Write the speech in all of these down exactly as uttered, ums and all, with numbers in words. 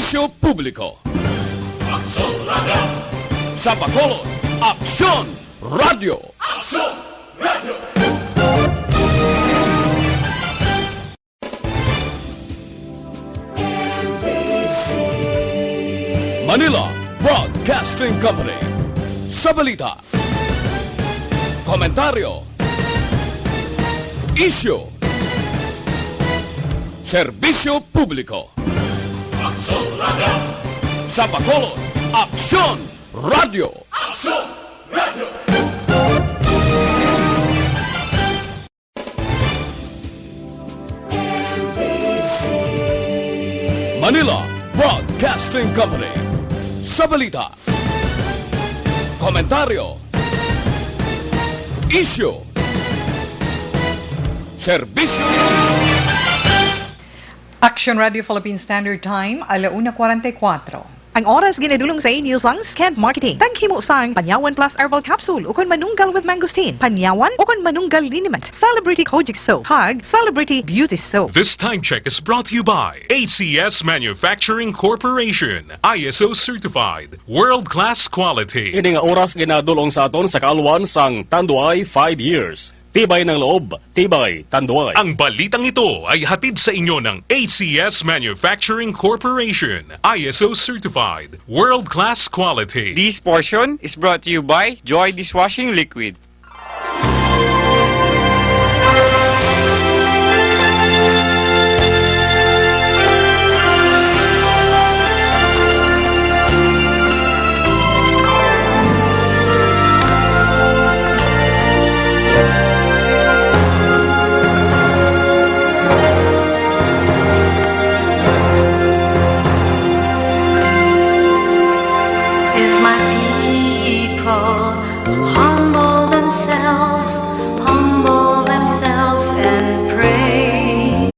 Serbisyo Publiko. Aksyon Radio. Sa Bacolod, Aksyon Radio. Aksyon Radio. Manila Broadcasting Company. Sa balita, komentaryo, isyu, serbisyo publiko. Aksyon Radio. Sa Bacolod, Aksyon Radio. Aksyon Radio. Manila Broadcasting Company. Sa balita, komentaryo, isyu, serbisyo. Action Radio Philippine Standard Time, ala una kwarenta y kuwatro. Ang oras ginadulong sa inyo sang Skent Marketing. Taghimo sang Panyawan Plus Herbal Capsule ukon Manunggal with Mangosteen, Panyawan ukon Manunggal Liniment, Celebrity Kojic Soap, kag Celebrity Beauty Soap. This time check is brought to you by A C S Manufacturing Corporation, I S O certified, world-class quality. Ini nga oras ginadulong sa aton sa kaalwan sang Tanduay five years. Tibay ng loob, tibay Tanduay. Ang balitang ito ay hatid sa inyo ng A C S Manufacturing Corporation, I S O certified, world-class quality. This portion is brought to you by Joy Dishwashing Liquid. If my people will humble themselves, humble themselves and pray.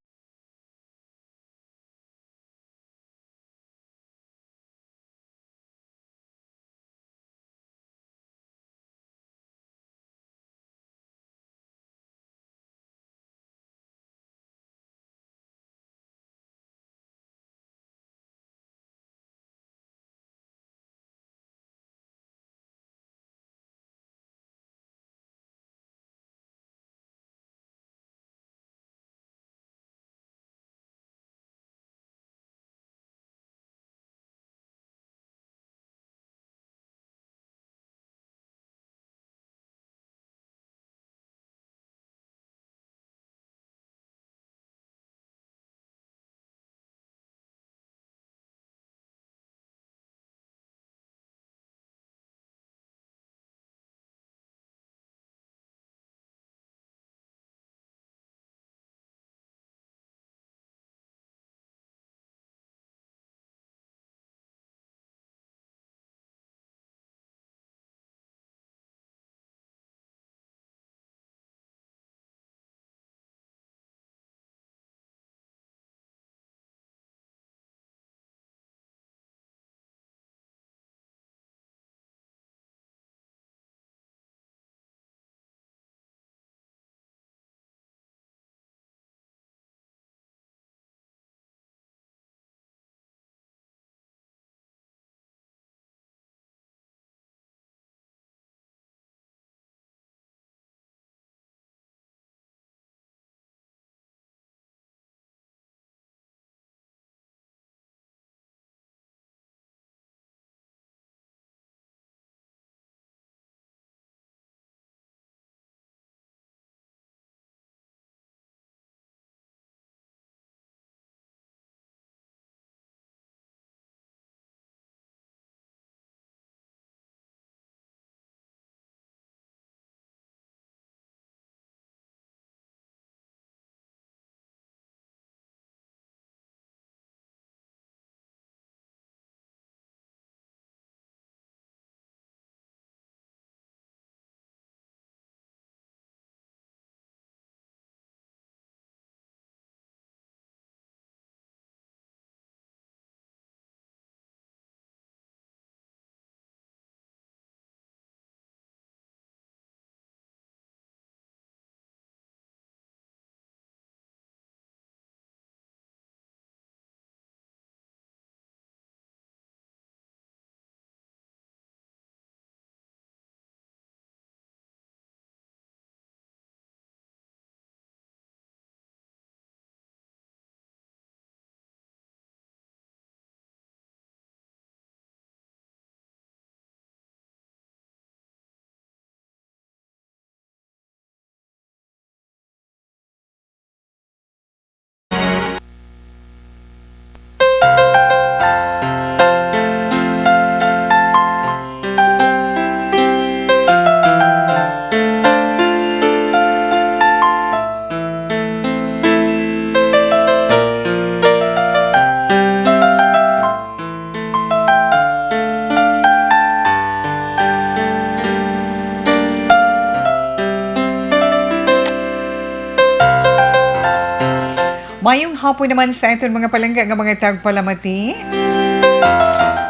Hapon naman sa aton mga palangga nga mga tagpalamati.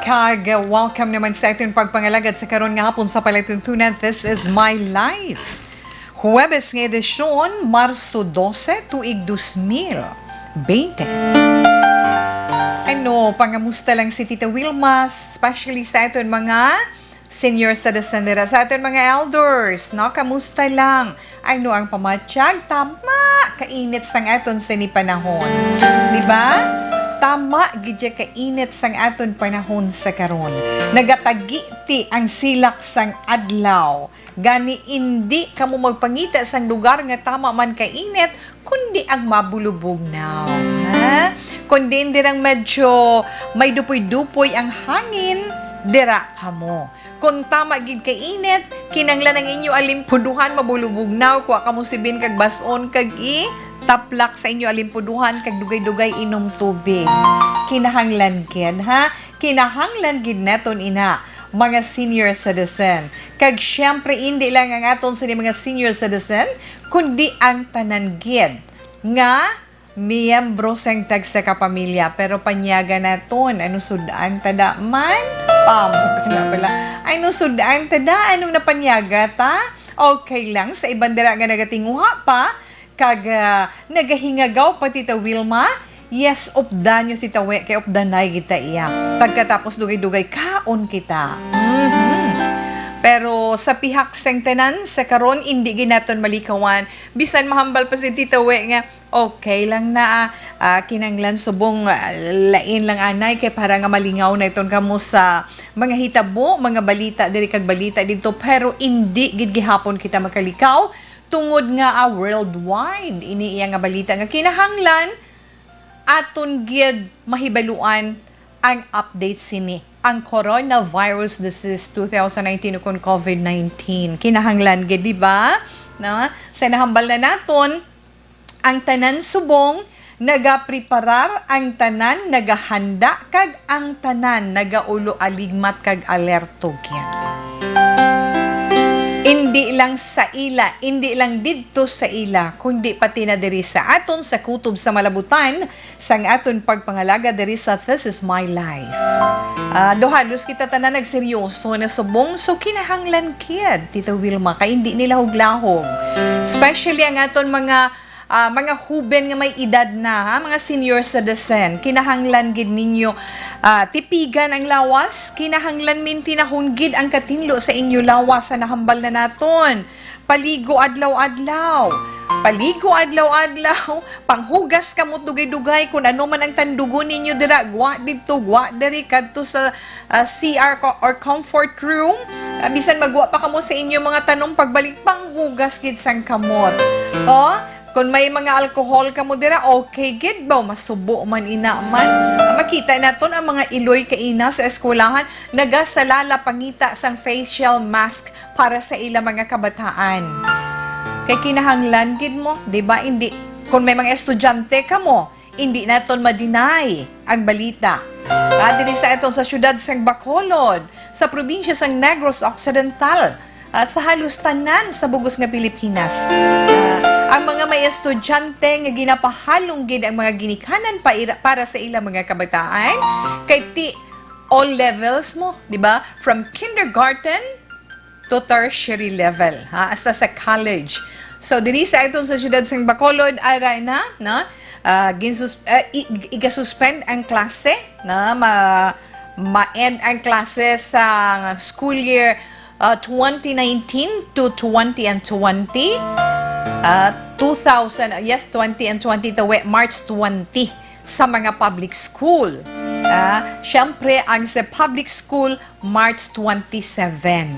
Kag, uh, welcome naman sa aton pagpangalagad sa karon nga hapon sa palatuntunan, This Is My Life. Huwebes nga edisyon, Marso dose, tuig dos mil bente. Ano, pangamusta lang si Tita Wilma, especially sa aton mga senior citizen dira, sa aton mga elders, no? Kamusta lang? Ano ang pamatyag? Tama, kainit sang aton sini panahon. Di ba? Tama, gid ya kainit sang aton panahon sa karon. Nagatagiti ang silak sang adlaw. Gani, indi kamo magpangita sang lugar nga tama man kainit, kundi ang mabulubugnaw. Ha? Kundi indi lang medyo may dupoy-dupoy ang hangin, dira kamo. Kung tama gid kainit, kinahanglan ang inyo alimpuduhan mabulubugnaw, kuha kamo sibin kag bas-on kag itaplak sa inyo alimpuduhan kag dugay-dugay inom tubig. Kinahanglan gid, ha? Kinahanglan gid naton ina, mga senior citizen. Kag siyempre, indi lang ang aton sini mga senior citizen, kundi ang tanan gid nga miyembro sang tagsa ka pamilya. Pero panyaga naton, ano sud-an ta da man? Pamok na pala. Ano sud-an ta da? Anong napanyaga ta? Okay lang, sa iban dira nga nagatinguha pa, kag, ah, nagahingagaw pa, Tita Wilma, yes, updan niyo si Tawe, kay updanay kita iya. Pagkatapos dugay-dugay, kaon kita. Mhm. Pero sa pihak sang tanan, sa karon, indi gid naton malikawan. Bisan mahambal pa si Tita We nga, okay lang na, ah, kinanglan subong, ah, lain lang anay, kay para nga malingaw na iton kamo sa mga hitabo, mga balita diri kag balita didto. Pero indi gid gihapon kita makalikaw tungod nga, ah, worldwide ini iya nga balita nga kinahanglan aton gid mahibaluan ang update sini, ang coronavirus disease two thousand nineteen ukon COVID nineteen. Kinahanglan gid, di ba? Na, sa nahambal na naton, ang tanan subong nagapreparar, ang tanan nagahanda, kag ang tanan nagaulo aligmat kag alerto gid. Indi lang sa ila, indi lang didto sa ila, kundi pati na diri sa aton sa kutob sa malabutan sang aton pagpangalaga diri sa This Is My Life. Ah, do halos kita tanan nagseryoso na subong, so kinahanglan kid, Tita Wilma, kay indi ni lahog-lahog. Especially ang aton mga, ah, mga huben nga may edad na, ha, mga senior citizen. Kinahanglan gid ninyo, ah, tipigan ang lawas, kinahanglan mintinahon gid ang katinlo sa inyo lawas sa nahambal na naton. Paligo adlaw-adlaw. Paligo adlaw-adlaw. Panghugas kamot dugay-dugay. Kung ano man ang tandugon ninyo dira, gwa didto, gwa diri, kadto sa, ah, C R co-, or comfort room. Ah, bisan magwa pa kamo sa inyo mga tanom, pagbalik, panghugas gid sang kamot. Oh, kung may mga alcohol kamo dira, okay gid ba? Masubo man ina man. Ah, makita naton ang mga iloy kaina sa eskwelahan, nagasalala pangita sang facial mask para sa ila mga kabataan. Kay kinahanglan gid mo, di ba? Hindi, kung may mga estudyante kamo, hindi naton ma-deny ang balita. Ah, diri sa aton sa siyudad sang Bacolod, sa probinsya sang Negros Occidental, ah, sa halos tanan sa bug-os nga Pilipinas. Ah, ang mga may estudyante nga ginapahalong gid ang mga ginikanan pa ira-, para sa ilang mga kabataan, kay ti all levels mo, di ba? From kindergarten to tertiary level, ha, hasta sa college. So, diri sa aton sa siyudad sang Bacolod, ara na, no? Ah, ginsus-, ah, i-, igasuspend ang klase, na ma-, ma-end ang klase sa school year, ah, twenty nineteen to twenty and twenty, ah, two thousand, yes, twenty and twenty to we-, March twenty sa mga public school. Ah, syempre, ang sa public school, March twenty-seven.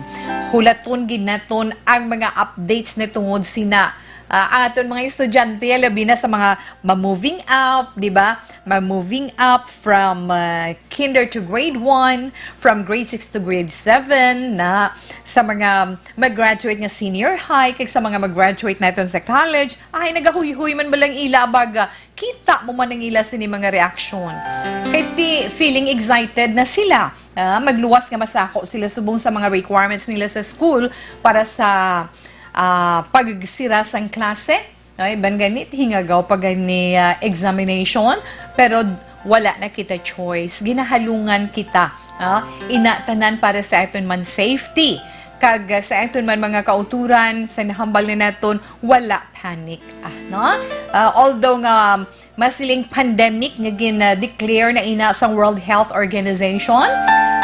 Hulaton gid naton ang mga updates ni tungod sina, ah, ang aton mga estudyante, labi na sa mga ma-moving up, di ba? Ma-moving up from, ah, kinder to grade one, from grade six to grade seven, na sa mga mag-graduate nga senior high, kag sa mga mag-graduate naton sa college, ay, nagahuyhoy man balang ila, baga, kita mo man ang ila sini mga reaksyon. Kay ti-, feeling excited na sila. Ah, magluwas nga masako sila subong sa mga requirements nila sa school para sa, ah, pagsira sang klase. Ay, ban gani, hingagaw pa gani, ah, examination, pero wala na kita choice. Ginahalungan kita, ah, ina tanan para sa aton man safety. Kag, ah, sa aton man mga kauturan, sa nahambal na naton, wala panic, ah, no? Ah, although nga masiling pandemic nga gin-declare na ina sang World Health Organization,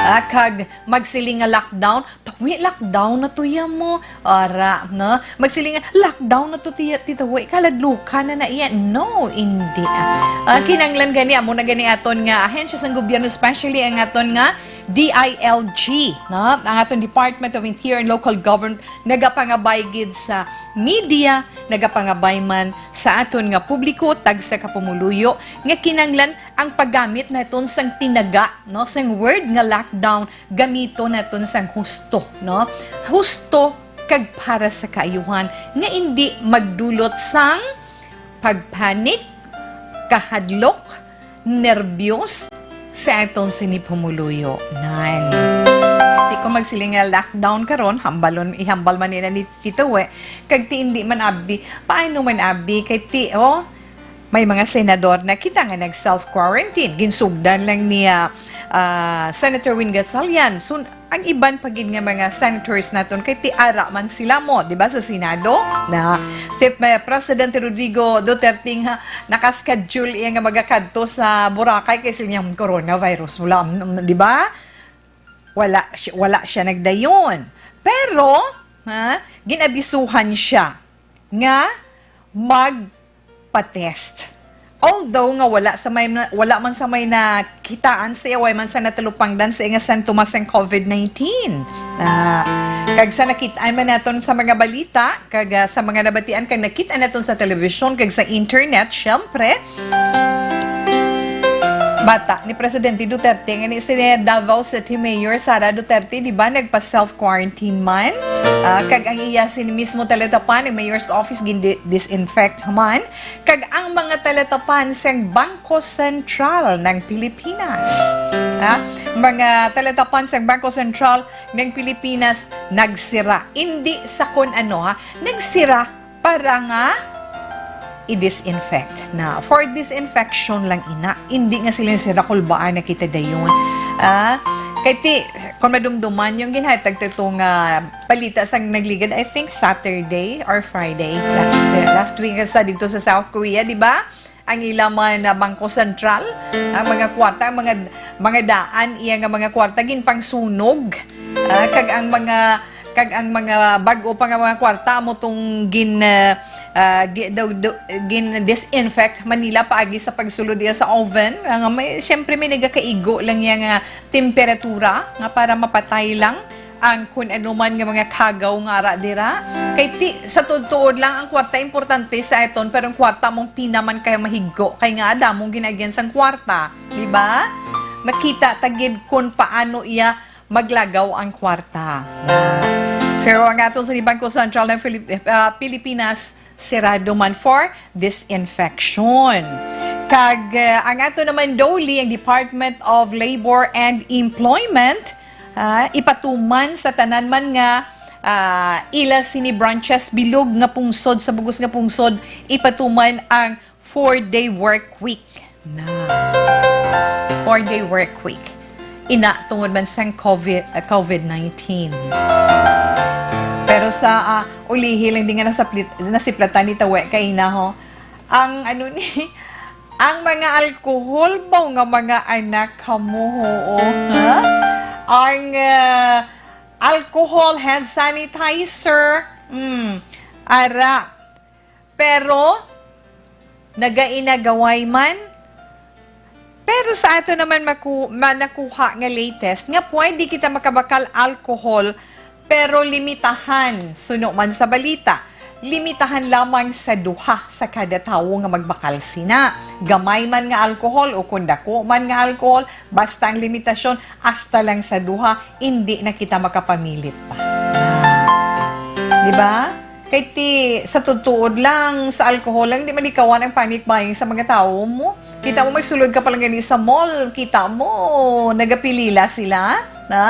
ah, kag magsiling nga lockdown, tawi lockdown na to ya mo. Ara, no? Magsiling nga, "Lockdown na to, tiya, tita, way kaladlukan na na iya." No, hindi. Ah, kinanglan gani, amo na gani aton nga ahensya sang gobyerno, especially ang aton nga D I L G, no? Ang aton Department of Interior and Local Government nagapangabay gid sa media, nagapangabay man sa aton nga publiko, tagsa ka pumuluyo, nga kinanglan ang paggamit naton sang tinaga, no, sang word nga lockdown, gamiton naton sang husto, no? Husto kag para sa kaayuhan, nga indi magdulot sang pagpanik, kahadlok, nerbyos sa aton sini pumuluyo. Nan. Di ko magsiling nga lockdown karon, hambalon, ihambal man nila ni Tito, eh. Kag ti indi man abi, paano man abi, kay ti, oh, may mga senador na kita nga nag-self-quarantine. Ginsugdan lang ni, ah, ah, Senator Win Gatchalian. So, ang iban pa gid nga mga senators naton, kay ti ara man sila mo, di ba, sa Senado? Na si, eh, Presidente Rodrigo Duterte nga nakaschedule iya nga magakadto sa Boracay kay siya niyang coronavirus. Wala, mm, di ba? Wala siya, wala siya nagdayon. Pero, ha, ginabisuhan siya nga magpa-test. Although nga wala sa may na, wala man sa may nakitaan sa iya, way man sa natalupangdan sa iya nga sintomas sang COVID nineteen. Ah, kag sa nakitaan man naton sa mga balita, kag, ah, sa mga nabatian, kag nakita naton sa telebisyon, kag sa internet, syempre, bata ni Presidente Duterte, nga ni si Davao City Mayor Sara Duterte, di ba, nagpa-self-quarantine man? Ah, kag ang iya sini mismo talatapan, ang mayor's office, gin-, disinfect man. Kag ang mga talatapan sang Bangko Sentral ng Pilipinas. Ah, mga talatapan sang Bangko Sentral ng Pilipinas nagsira. Indi sa kun ano, ha, nagsira para nga i-disinfect na. For disinfection lang ina. Indi nga sila sira kulbaan na kita dayon. Ah, kay ti, kung madumduman yung ginhatag ta itong, ah, balita sang nagligad, I think Saturday or Friday last, last week sa dito sa South Korea, di ba? Ang ila man na Bangko Sentral, ang mga kwarta, ang mga, mga daan iya nga mga kwarta ginpangsunog. Ah, kag ang mga, kag ang mga bag-o pa nga mga kwarta amo tong gin, ah, ah, gi-, do, do, gin-disinfect man nila paagi sa pagsulod iya sa oven. Nga may, siyempre may nagakaigo lang iya nga temperatura nga para mapatay lang ang kun ano man nga mga kagaw nga ara dira. Kay ti, sa tuod-tuod lang, ang kwarta importante sa aton, pero ang kwarta mong pinaman kaya mahigko, kay nga damong ginagyan sang kwarta, di ba? Makita ta gid kun paano iya maglagaw ang kwarta. So, ang aton sa Bangko Sentral ng Filip-, ah, Pilipinas, sirado man for disinfection. Kag, eh, ang ato naman DOLE, ang Department of Labor and Employment, ah, ipatuman sa tanan man nga, ah, ila sini branches bilog nga pungsod, sa bugos nga pungsod, ipatuman ang four-day work week. Na. Four-day work week. Ina, tungod man sang COVID, ah, COVID nineteen. Pero sa, ah, ulihi lang di nga nasaplit, nasiplatan ni Tawe kay ina, ho. Ang ano ni, ang mga alcohol ba nga mga anak kamo, ho, ha? Ang, ah, alcohol, hand sanitizer, mm, ara. Pero, nagainagaway man. Pero sa ato naman maku-, ma-, nakuha nga latest, nga pwede kita makabakal alcohol, pero limitahan, suno man sa balita, limitahan lamang sa duha sa kada tawo nga magbakal sina. Gamay man nga alcohol o kung dako man nga alcohol, basta ang limitasyon, hasta lang sa duha, hindi na kita makapamilit pa. Di ba? Kay ti, sa tutuod lang, sa alcohol lang, di malikawan ang panic buying sa mga tawo mo. Kita mo, magsulod ka pa lang gani sa mall, kita mo, nagapilila sila. Na?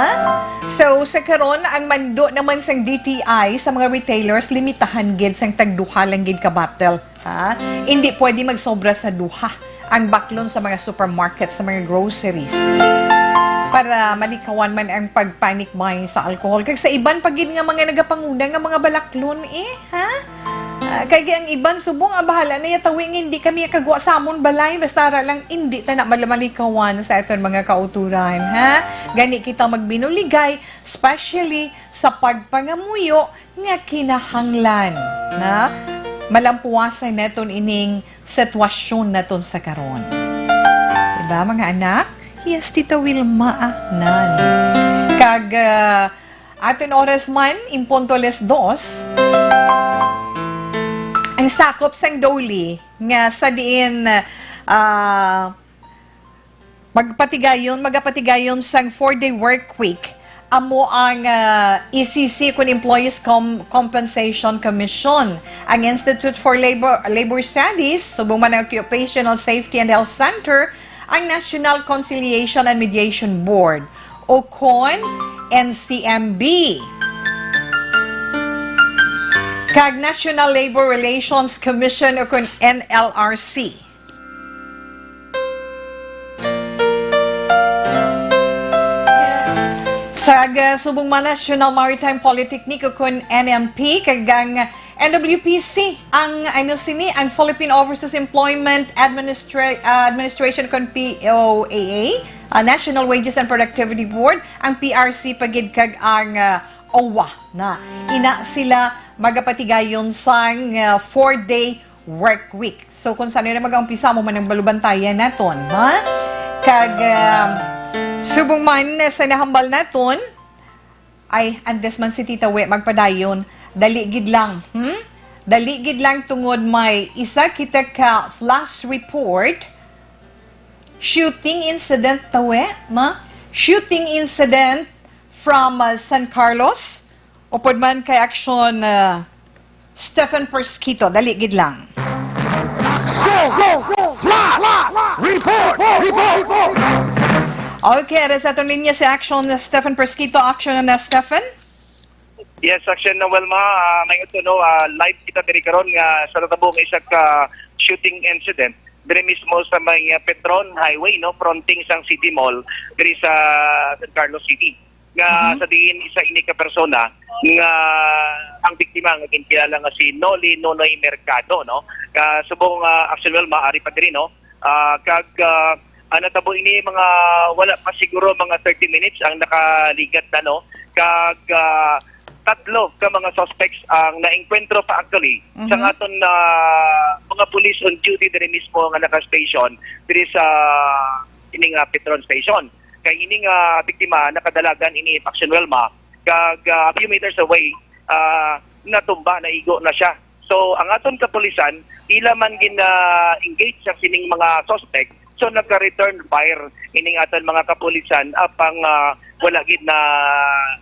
So, sa karon, ang mando naman sang D T I sa mga retailers, limitahan gid sang tagduha lang gid ka bottle. Ha? Hindi pwede magsobra sa duha ang baklon sa mga supermarket, sa mga groceries, para malikawan man ang pag-panic buying sa alcohol. Kag sa iban pa gid nga mga nagapanguna nga mga balaklon, eh, ha? Ah, kay ang iban subong, ah, bahala na yatawi nga hindi kami kagwa sa amon balay, basta ara lang hindi ta na malamalikawan sa aton mga kauturan, ha? Gani kita magbinuligay, especially sa pagpangamuyo nga kinahanglan na malampuasan naton ining sitwasyon naton sa karon. Diba, mga anak? Yes, Tita Wilma, ah, nan. Kag, ah, aton oras man, in punto alas dos, ang sakop sang DOLE nga sa diin, ah, magpatigayon, magapatigayon sang four-day work week amo ang, ah, E C C kun Employees Com-, Compensation Commission, ang Institute for Labor, Labor Studies, subong man ang Occupational Safety and Health Center, ang National Conciliation and Mediation Board, o kon N C M B, kag National Labor Relations Commission, o kon N L R C. Sa, ah, subong man, National Maritime Polytechnic, o kon N M P, kag ang N W P C, ang, ano sini, ang Philippine Overseas Employment Administra-, ah, Administration, kon P O A A, ah, National Wages and Productivity Board, ang P R C pa gid, kag ang, ah, OWWA na. Ina sila magapatigayon sang, ah, four-day work week. So, kung saan na mag-umpisa mo man ang balubantayan naton, ha? Kag, um, subong man sa nahambal naton, ay, antes man si Tita We magpadayon, dali gid lang, hmm? Dali gid lang tungod may isa kita ka flash report, shooting incident, Tita We, na? Shooting incident from, uh, San Carlos, upod man kay Action, uh, Stephen Persquito, dali gid lang. Action! Flash! Report! Report! Okay, ara sa aton linya si Action Stephen Persquito. Action na, Stephen. Yes, Action na, Wilma. Ah, may ito, no, ah, live kita diri karon nga sa natabo nga isa ka shooting incident diri mismo sa may, ah, Petron Highway, no, fronting sang City Mall diri sa San Carlos City. Nga Mhm. sa diin isa ini ka persona nga ang biktima nga ginkilala nga si Noli Nonoy Mercado, no? Nga subong, ah, Action, Wilma, ari pa diri, no? Ah, kag, ah, ang natabo ini mga wala pa siguro mga thirty minutes ang nakaligat na, no? Kag, ah, tatlo ka mga suspects ang naengkwentro pa actually sa Mhm. aton, ah, mga police on duty diri mismo nga naka-station diri sa ini nga Petron Station. Kay ini nga biktima nakadalagan ini, Action, Wilma, kag, ah, a few meters away, ah, natumba, naigo na siya. So, ang aton kapulisan, ila man gina-engage sa sining mga suspect, so nagka-return fire ining aton mga kapulisan, apang, ah, wala gid na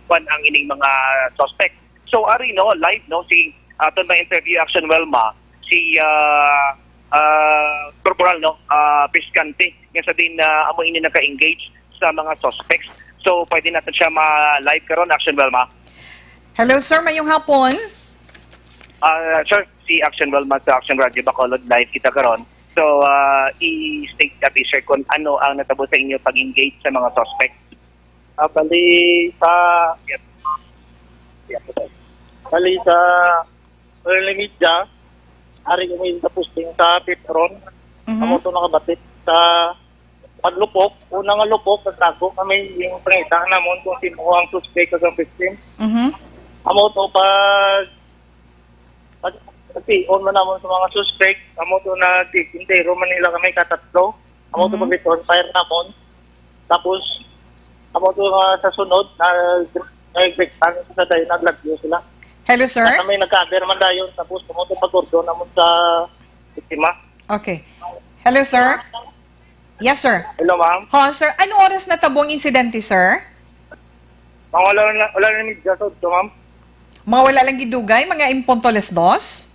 kuwan ang ining mga suspect. So, ari, no, live, no, si aton may interview, Action, Wilma, si, ah, ah, Corporal, no, ah, Piscante, nga sa din, ah, amo ini naka-engage sa mga suspects. So, pwede natin siya ma-live karon, Action, Wilma. Hello, sir. Mayong hapon. Ah, sir, si Action Wilma sa Action Radio Bacolod, live kita karon. So, ah, i-state natin, sir, kung ano ang natabo sa inyo pag-engage sa mga suspect. Ah, bali sa, bali sa early media, ari kami sa posting sa Petron. Mhm. Amo to nakabatik sa paglupok, una nga lupok, nagtago kami yung pangita namon kung sino ang suspect kag ang victim. Mhm. Amo to pag, pag, pag-on man namon sa mga suspect, amo to nag-, nagtindero man nila kami katatlo. Amo to Mhm. pag-on fire namon. Tapos, amo to nga sa sunod, na, nag-, nag-, sa dayon, naglagyo sila. Hello, sir? Na kami nag-cover man dayon, tapos amo to pag-ordo namon sa biktima. Okay. Hello, sir? Yes, sir. Hello, ma'am. Ho, sir. Anong oras natabo ang insidente, sir? Mga wala na, wala na medya sa udto, ma'am. Mga wala lang gidugay, mga impunto alas dos?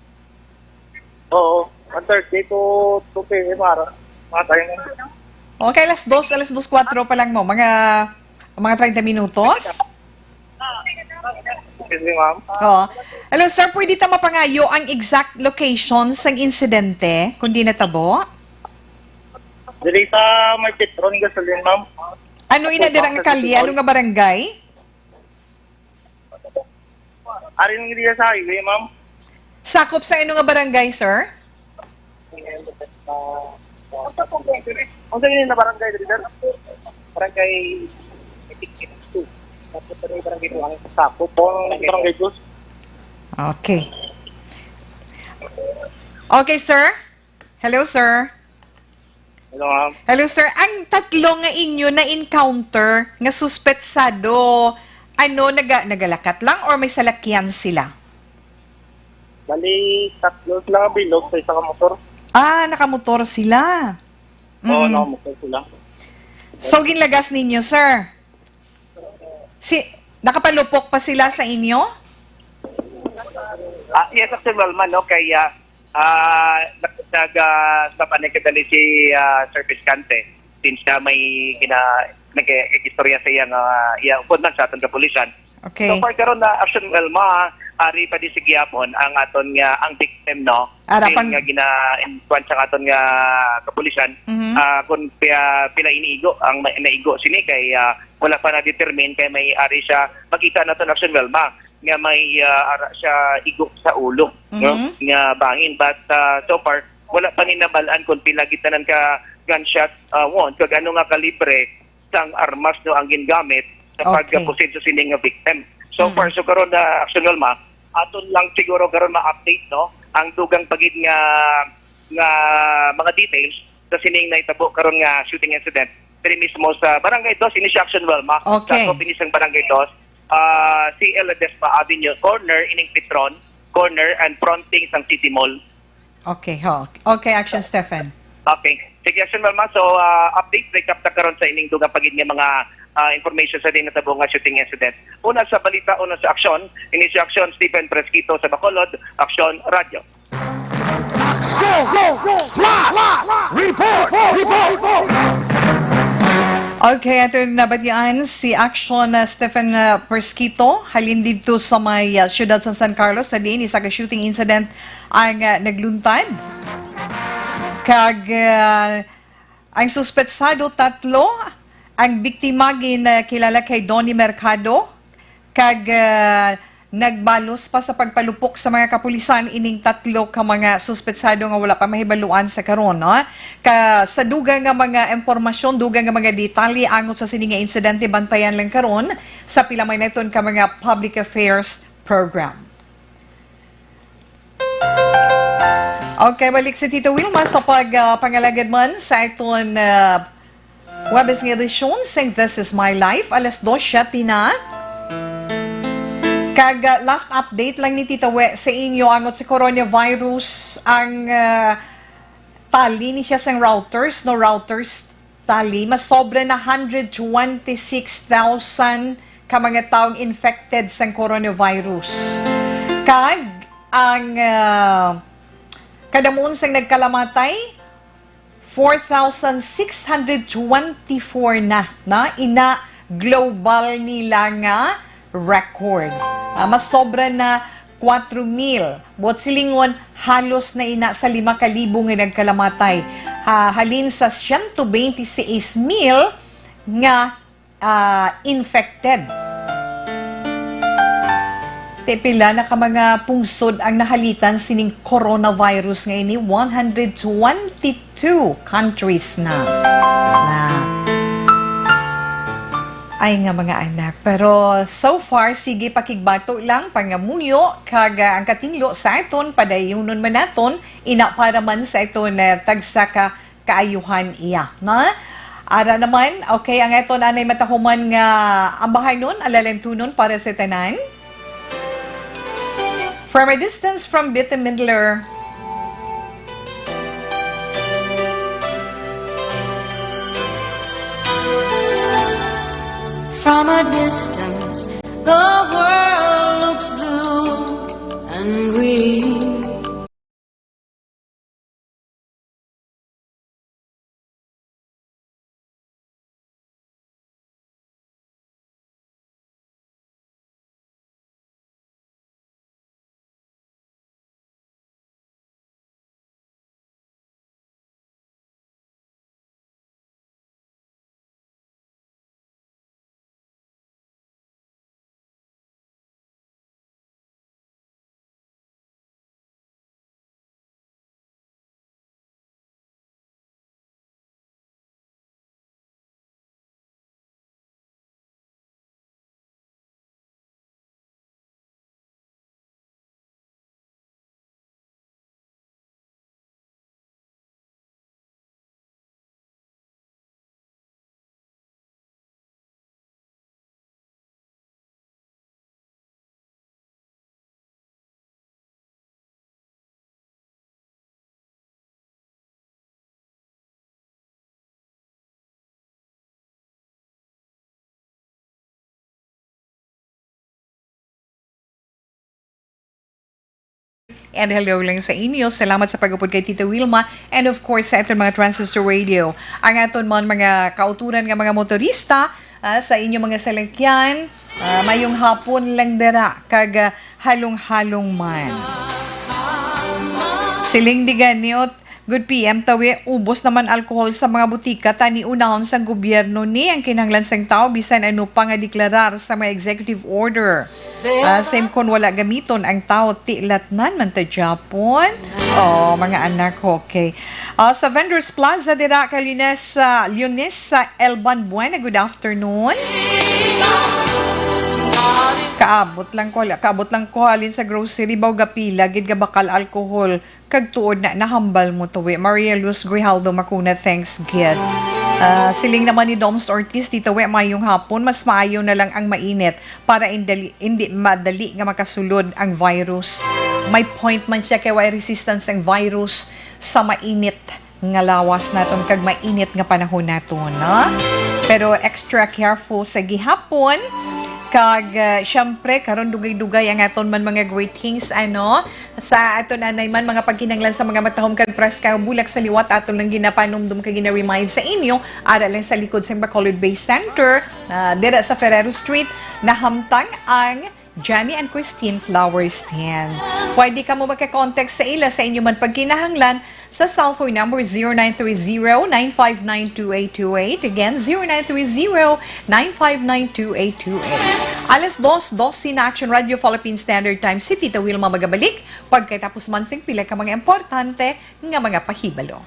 Oo, one thirty to two P M ara. Mga tayo na. Okay, alas dos, alas dos kwatro pa lang mo. Mga, mga treinta minutos? Excuse me, ma'am. Oo. Hello, sir. Pwede ta mapangayo ang exact location sang insidente, kung di natabo? Diri sa may Petron gasolin, ma'am. Ano ina dira nga kalye? Ano nga barangay? Ari lang diri sa highway, ma'am. Sakop sa ano nga barangay, sir? Ang sa inyo na barangay diri, sir? Barangay two. Tapos sa barangay two, ang sakop. Barangay two. Okay. Okay, sir. Hello, sir. Hello, ma'am. Hello, sir. Ang tatlo nga inyo na-encounter nga suspetsado, ano, naga-, nagalakat lang or may salakyan sila? Bali, tatlo sila nga bilog sa isa ka motor. Ah, nakamotor sila. Oo, mm, nakamotor sila. So, ginlagas ninyo, sir? Si, nakapalupok pa sila sa inyo? Ah, yes, actually, Wilma, no? Kay, ah, ah, nag-, nag-, ah, sa panay kadali si, ah, Sir Viscante. Since siya may gina-, nag-, nag-istorya sa iya nga, iya, upod man sa aton kapulisan. Okay. So far karon na action, Wilma, ari pa di sa gihapon ang aton nga, ang victim, no? Ara still pang- nga gina-, in, kuwan sa aton nga kapulisan, mhm, ah, kung pia-, pila iniigo ang ma-, naigo sini kay, ah, wala pa na-determine kay may ari siya, makita naton action, Wilma, nga may, ah, ara siya igo sa ulo, no? Mhm. Nga bangin. But, ah, so far, wala pa ni nabal-an kung pila gid tanan ka gunshot, ah, wound, kag ano nga kalibre sang armas, no, ang gingamit sa, okay, pagpusil sa sini nga victim. So, mm, far, so karon na, action, Wilma, aton lang siguro karon ma-update, no, ang dugang pa gid nga, nga mga details sa sining nahitabo karon nga shooting incident diri mismo sa Barangay Dos, ini siya action, Wilma. Okay. Sa Barangay Dos, ah, C L Ledesma Avenue, corner ining Petron, corner and fronting sang City Mall. Okay, ho. Okay, Action Stephen. Okay. Sige, Action Wilma. So, ah, update, recap ta karon sa ining dugang pa gid nga mga, ah, information sa di natabo nga shooting incident. Una sa balita, una sa aksyon, ini si Action Stephen Fresquito sa Bacolod, Action Radio. Action! Flash! Report! Report! Okay, ato nabatian si Action, uh, Stephen, uh, Presquito, halin didto sa may, uh, siyudad sang San Carlos, sa diin isa ka shooting incident ang, uh, nagluntad. Kag, uh, ang suspetsado, tatlo. Ang biktima gin, uh, kilala kay Donnie Mercado. Kag, ah, nagbalos pa sa pagpalupok sa mga kapulisan ining tatlo ka mga suspetsado nga wala pa mahibaluan sa karon, no? Ka, sa dugang nga mga impormasyon, dugang nga mga detalye angot sa sini nga insidente, bantayan lang karon sa pila man naton ka mga public affairs program. Okay, balik si Tito Wilma sa pag, ah, pangalagad man sa aton, ah, Huwebes nga edisyon sing This Is My Life, alas dos siyete na. Kag, ah, last update lang ni Tita We sa inyo, angot sa coronavirus, ang, ah, tali ni siya sang Reuters, no, Reuters tali, mas sobra na hundred twenty-six thousand ka mga taong infected sang coronavirus. Kag ang, ah, kadamuon sang nagkalamatay, four thousand six hundred twenty-four na, na ina global nila nga record. Ah, mas sobra na kwatro mil. Buot silingon, halos na ina sa lima ka libo nga nagkalamatay. Ha, halin sa siyento bente seis mil nga ah, infected. Te, pila na ka mga pungsod ang nahalitan sining coronavirus nga ini? One hundred twenty-two countries na. Na. Ay nga mga anak. Pero so far, sige pakigbato lang, pangamuyo, kag, ah, ang katinlo sa aton, padayunon man naton, ina para man sa aton, ah, tagsa ka kaayuhan iya, na? Ara naman, okay, ang aton anay matahuman nga ambahanon, alalantunon para sa tanan. From a distance from Bette Midler. From a distance, the world looks blue and green. And hello lang sa inyo. Salamat sa pag-upod kay Tita Wilma. And of course, sa aton mga transistor radio. Ang aton man mga kauturan nga mga motorista, ah, sa inyo mga salakyan, ah, mayong hapon lang dira. Kag, ah, halong-halong man. Siling di gani, ot, good P M, tawi, ubos naman alcohol sa mga butika, tani unahon sang gobyerno ni ang kinahanglan sang tawo, bisan ano pa nga deklarar sa mga executive order. Ah, same kon wala gamiton ang tawo, tilatnan man ta gyapon. Oh, mga anak, okay. Ah, sa Vendors Plaza dira kay Leonesa, Leonesa Elban Buena, good afternoon. Kaabot lang ko, kaabot lang ko halin sa grocery, baw gapila gid nga bakal alcohol. Kag tuod na nahambal mo to, we. Maria Luz Grijaldo Macuna, thanks gid. Ah, siling naman ni Doms Ortiz dito, we, mayong hapon, mas maayo na lang ang mainit para indali, hindi madali nga makasulod ang virus. May point man siya kay way resistance ang virus sa mainit nga lawas naton kag mainit nga panahon naton, no? Pero extra careful sa gihapon. Kag, ah, syempre, karon dugay-dugay ang aton man mga greetings, ano? Sa aton anay man, mga pagkinahanglan sa mga matahom kag preska nga bulak sa liwat, aton lang ginapanumdom kag gina-remind sa inyo, ara lang sa likod sa Bacolod Bay Center, ah, dira sa Ferrero Street, nahamtang ang Jenny and Christine Flower Stand. Pwede kamo magka-contact sa ila sa inyo man pagkinahanglan sa cellphone number zero nine three zero, nine five nine, two eight two eight. Again, zero nine three zero, nine five nine, two eight two eight. Alas dos, dose na, Action Radio Philippine Standard Time, si Tita Wilma magabalik pagkatapos man sing pila ka mga importante nga mga pahibalo.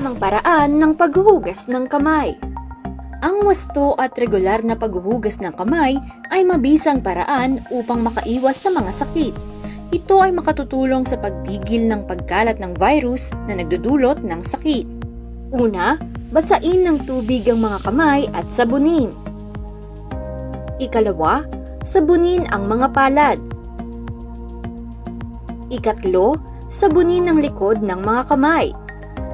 Tamang paraan ng paghuhugas ng kamay. Ang wasto at regular na paghuhugas ng kamay ay mabisang paraan upang makaiwas sa mga sakit. Ito ay makatutulong sa pagpigil ng pagkalat ng virus na nagdudulot ng sakit. Una, basain ng tubig ang mga kamay at sabunin. Ikalawa, sabunin ang mga palad. Ikatlo, sabunin ang likod ng mga kamay.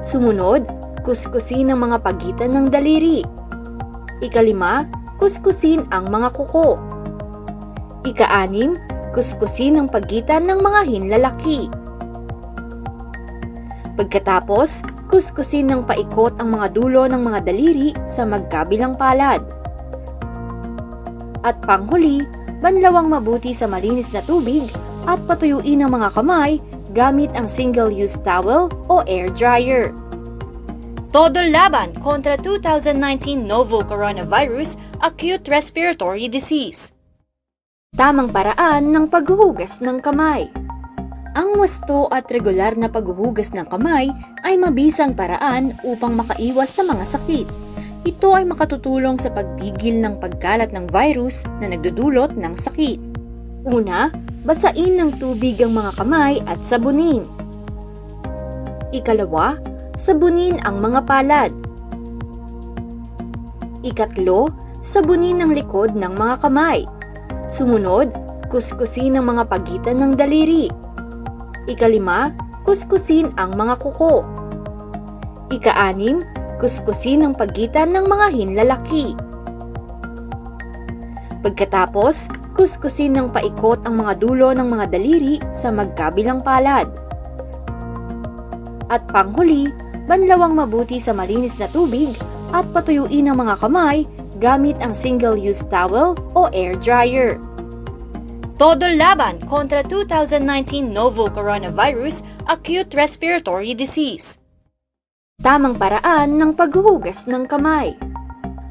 Sumunod, kuskusin ang mga pagitan ng daliri. Ikalima, kuskusin ang mga kuko. Ikaanim, kuskusin ang pagitan ng mga hinlalaki. Pagkatapos, kuskusin ng paikot ang mga dulo ng mga daliri sa magkabilang palad. At panghuli, banlawang mabuti sa malinis na tubig at patuyuin ang mga kamay gamit ang single-use towel o air dryer. Todo laban kontra two thousand nineteen novel coronavirus acute respiratory disease. Tamang paraan ng paghuhugas ng kamay. Ang wasto at regular na paghuhugas ng kamay ay mabisang paraan upang makaiwas sa mga sakit. Ito ay makatutulong sa pagpigil ng pagkalat ng virus na nagdudulot ng sakit. Una, basain ng tubig ang mga kamay at sabunin. Ikalawa, sabunin ang mga palad. Ikatlo, sabunin ang likod ng mga kamay. Sumunod, kuskusin ang mga pagitan ng daliri. Ikalima, kuskusin ang mga kuko. Ikaanim, kuskusin ang pagitan ng mga hinlalaki. Pagkatapos, kuskusin ng paikot ang mga dulo ng mga daliri sa magkabilang palad. At panghuli, banlawang mabuti sa malinis na tubig at patuyuin ang mga kamay gamit ang single-use towel o air dryer. Todo laban kontra two thousand nineteen novel coronavirus acute respiratory disease. Tamang paraan ng paghuhugas ng kamay.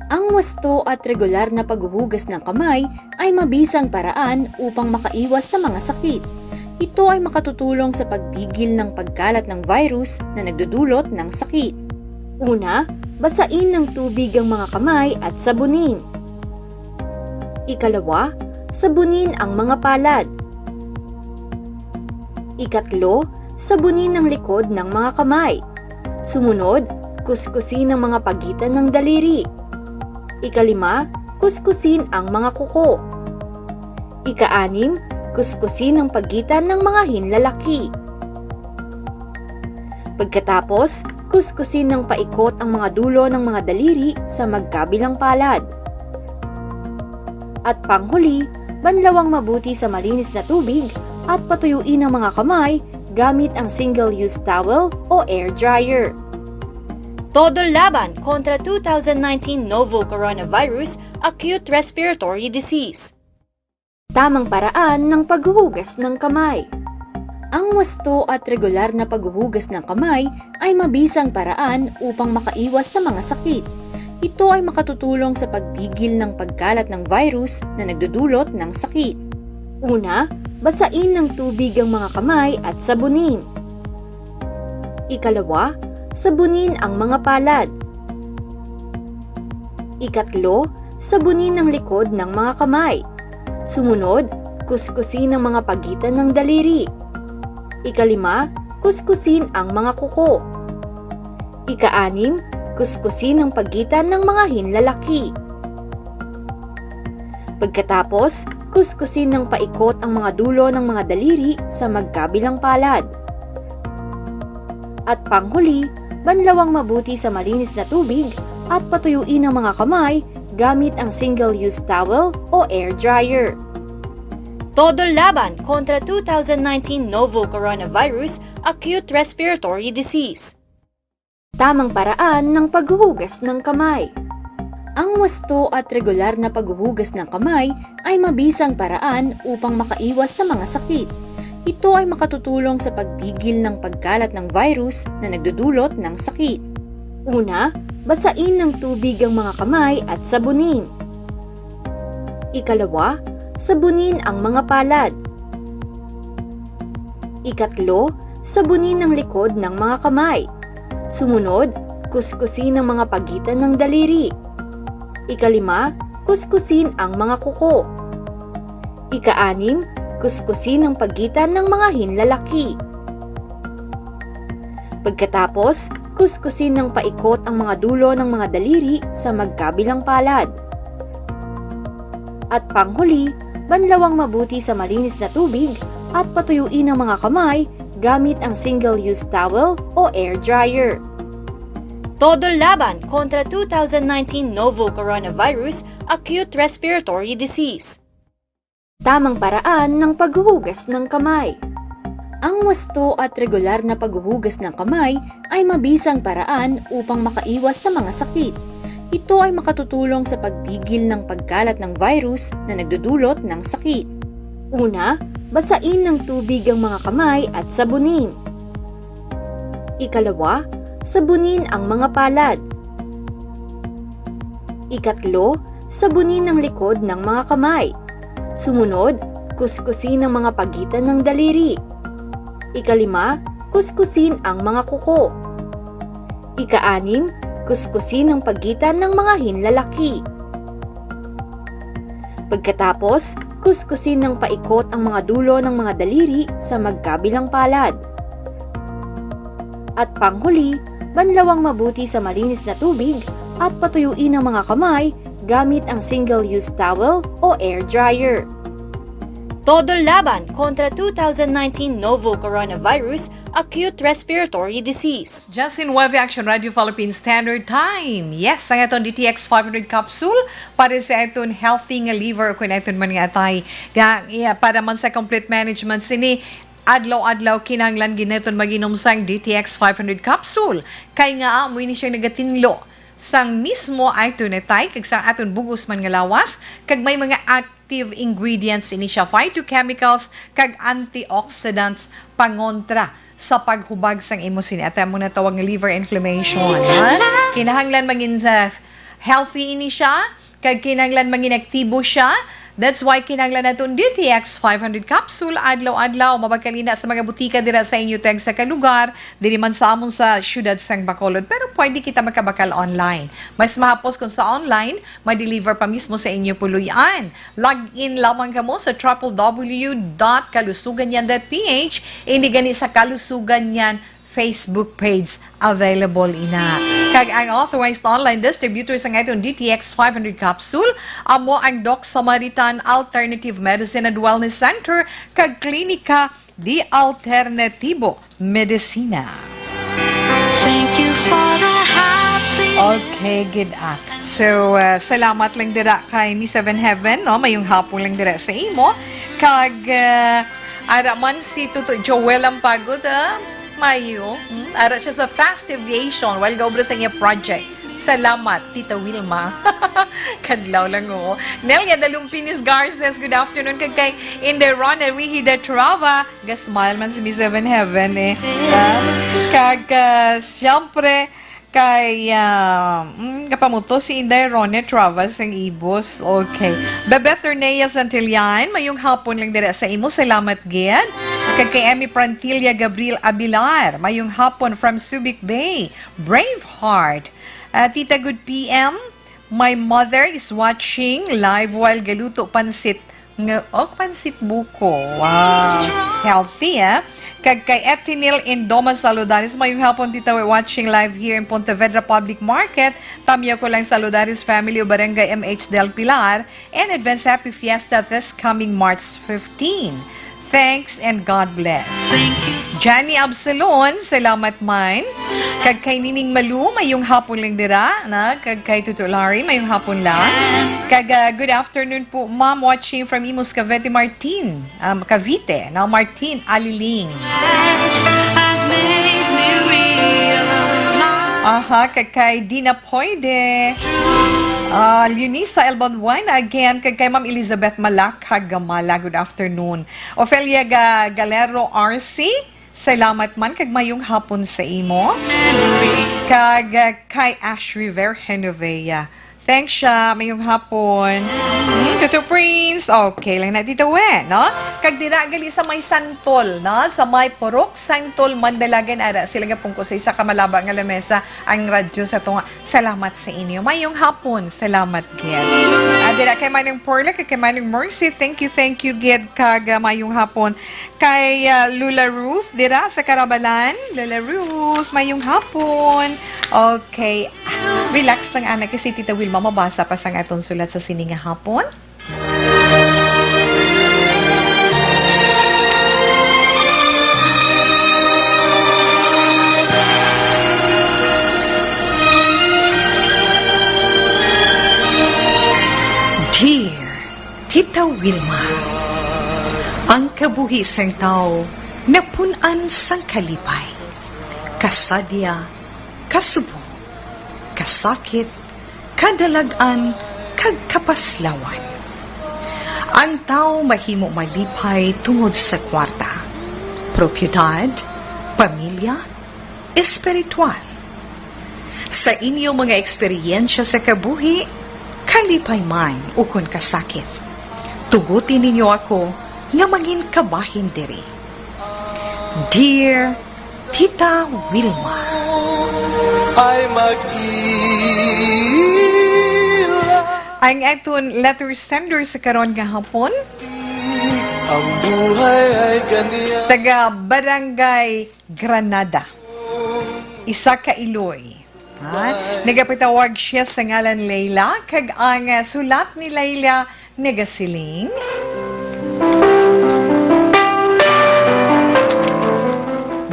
Ang wasto at regular na paghuhugas ng kamay ay mabisang paraan upang makaiwas sa mga sakit. Ito ay makatutulong sa pagpigil ng pagkalat ng virus na nagdudulot ng sakit. Una, basain ng tubig ang mga kamay at sabunin. Ikalawa, sabunin ang mga palad. Ikatlo, sabunin ang likod ng mga kamay. Sumunod, kuskusin ang mga pagitan ng daliri. Ikalima, kuskusin ang mga kuko. Ika-anim, kuskusin ang pagitan ng mga hinlalaki. Pagkatapos, kuskusin ng paikot ang mga dulo ng mga daliri sa magkabilang palad. At panghuli, banlawang mabuti sa malinis na tubig at patuyuin ang mga kamay gamit ang single-use towel o air dryer. Todo laban kontra two thousand nineteen novel coronavirus acute respiratory disease. Tamang paraan ng paghuhugas ng kamay. Ang wasto at regular na paghuhugas ng kamay ay mabisang paraan upang makaiwas sa mga sakit. Ito ay makatutulong sa pagpigil ng pagkalat ng virus na nagdudulot ng sakit. Una, basain ng tubig ang mga kamay at sabunin. Ikalawa, sabunin ang mga palad. Ikatlo, sabunin ang likod ng mga kamay. Sumunod, kuskusin ang mga pagitan ng daliri. Ikalima, kuskusin ang mga kuko. Ika-anim, kuskusin ang pagitan ng mga hinlalaki. Pagkatapos, kuskusin ng paikot ang mga dulo ng mga daliri sa magkabilang palad. At panghuli, banlawang mabuti sa malinis na tubig at patuyuin ang mga kamay gamit ang single-use towel o air dryer. Todo laban kontra two thousand nineteen novel coronavirus acute respiratory disease. Tamang paraan ng paghuhugas ng kamay. Ang wasto at regular na paghuhugas ng kamay ay mabisang paraan upang makaiwas sa mga sakit. Ito ay makatutulong sa pagpigil ng pagkalat ng virus na nagdudulot ng sakit. Una, basain ng tubig ang mga kamay at sabunin. Ikalawa, sabunin ang mga palad. Ikatlo, sabunin ang likod ng mga kamay. Sumunod, kuskusin ang mga pagitan ng daliri. Ikalima, kuskusin ang mga kuko. Ika-anim, kuskusin ang pagitan ng mga hinlalaki. Pagkatapos, kuskusin ng paikot ang mga dulo ng mga daliri sa magkabilang palad. At panghuli, banlawang mabuti sa malinis na tubig at patuyuin ang mga kamay gamit ang single-use towel o air dryer. Todo laban kontra two thousand nineteen novel coronavirus acute respiratory disease. Tamang paraan ng paghuhugas ng kamay. Ang wasto at regular na paghuhugas ng kamay ay mabisang paraan upang makaiwas sa mga sakit. Ito ay makatutulong sa pagpigil ng pagkalat ng virus na nagdudulot ng sakit. Una, basain ng tubig ang mga kamay at sabunin. Ikalawa, sabunin ang mga palad. Ikatlo, sabunin ang likod ng mga kamay. Sumunod, kuskusin ang mga pagitan ng daliri. Ikalima, kuskusin ang mga kuko. Ika-anim, kuskusin ang pagitan ng mga hinlalaki. Pagkatapos, kuskusin ng paikot ang mga dulo ng mga daliri sa magkabilang palad. At panghuli, banlawang mabuti sa malinis na tubig at patuyuin ang mga kamay gamit ang single-use towel o air dryer. Todo laban kontra two thousand nineteen novel coronavirus acute respiratory disease. Justin Wave Action Radio Philippines Standard Time. Yes, ang aton D T X five hundred capsule para sa aton healthy nga liver o kung aton man nga atay. Nga, iya, para man sa complete management sini, adlaw-adlaw kinahanglan gid naton mag-inom sang D T X five hundred capsule. Kay nga, amo ini siya nagatinlo sang mismo aton atay kag sa aton bug-os man nga lawas, kag may mga active ingredients ini siya, phytochemicals kag antioxidants pangontra sa paghubag sang imo sini, atay mo natawag nga liver inflammation, ha? Kinahanglan mangin sa healthy ini siya, kag kinahanglan mangin aktibo siya. That's why kinahanglan naton D T X five hundred capsule adlaw-adlaw. Mabakal ina sa mga butika dira sa inyo tag sa kalugar, diri man sa amon sa siyudad sang Bacolod. Pero pwede kita makabakal online. Mas mahapos kung sa online, ma-deliver pa mismo sa inyo puloy-an. Log in lamang kamo sa triple W dot kalusuganyan dot P H, indi gani sa Kalusuganyan Facebook page available ina. Kag ang authorized online distributor sang aton D T X five hundred capsule amo ang Doc Samaritan Alternative Medicine and Wellness Center kag Klinika di Alternatibo Medisina. Thank you for the happy Okay, good ak. So, uh, salamat lang dira kay Miss Seven Heaven, no? Mayong hapon lang dira sa imo. Kag, uh, ara man si Tuto Joel ang pagod, ah. Mayo. Hmm? Ara siya sa Fastiviation while gaobra sa iya project. Salamat, Tita Wilma. Kadlaw lang, oo. Nelia Dalumpinis Garces, good afternoon. Kag kay Inday Rona Rihida Trava, gasmile man si Miss Seven Heaven, eh. Ah, kag, ah, siyempre, kay, ah, mm, kapamuto si Inday Rona Trava sang Ibos. Okay. Bebeth Ornea Santillan, mayong hapon lang dira sa imo. Salamat, gid. Kag kay Emmy Prantilla Gabriel Abilar, mayong hapon from Subic Bay. Braveheart. Ah, Tita, good P M. My mother is watching live while galuto pansit. Nga, oh, pansit buko. Wow. Healthy, ah. Kag kay Ethinil Indoma, saludaris. Mayong hapon, Tita. We're watching live here in Pontevedra Public Market. Tamyo ko lang, saludaris family o Barangay M H Del Pilar. And advance happy fiesta this coming March fifteen. Thanks and God bless. Thank you. Johnny Absalon, salamat man. Kag kay Nining Malu, mayong hapon lang dira, na. Kag kay Tuto Larry, mayong hapon lang. Kag, ah, good afternoon po, ma'am, watching from Imus, Cavite, Martin, um, Cavite, na Martin Aliling. Aha, kag kay Dina Pwede. Ah, Leonisa Elbon Buena again, kag kay Ma'am Elizabeth Malak, Hagamala, good afternoon. Ofelia Ga-, Galero R C, salamat man, kag mayong hapon sa imo. Kag, ah, kay Ash Rivera Genovea. Thanks siya, mayong hapon. Hmm, Tuto Prince, okay lang na dito, we, no? Kag dira gali sa may Santol, no? Sa may Purok Santol, Mandalagan, ara sila gapungko sa isa ka malaba nga lamesa ang radyo sa tunga. Salamat sa inyo. Mayong hapon. Salamat, gid. Ah, dira kay Manong Perla, kay, kay Manong Mercy. Thank you, thank you, gid. Kag, ah, mayong hapon. Kay, ah, Lola Ruth, dira sa Karabalan. Lola Ruth, mayong hapon. Okay. Ah, relax lang, anak, kasi Tita Wilma, mabasa pa sang aton sulat sa sini nga hapon. Dear Tita Wilma, ang kabuhi sang tawo napun-an sang kalipay, kasadya, kasubo, kasakit, kadalag-an, kag kapaslawan. Ang tawo mahimo malipay tungod sa kwarta, propiedad, pamilya, espiritual. Sa inyo mga eksperyensya sa kabuhi, kalipay man ukon kasakit, tuguti ninyo ako nga mangin kabahin diri. Dear Tita Wilma. Ay mag-ila. Ang aton letter sender sa karon nga hapon, ang buhay ay ganyan. Taga Barangay Granada. Isa ka Iloy. Ha? Nagapatawag siya sa ngalan Leila, kag ang, ah, sulat ni Leila nagasiling,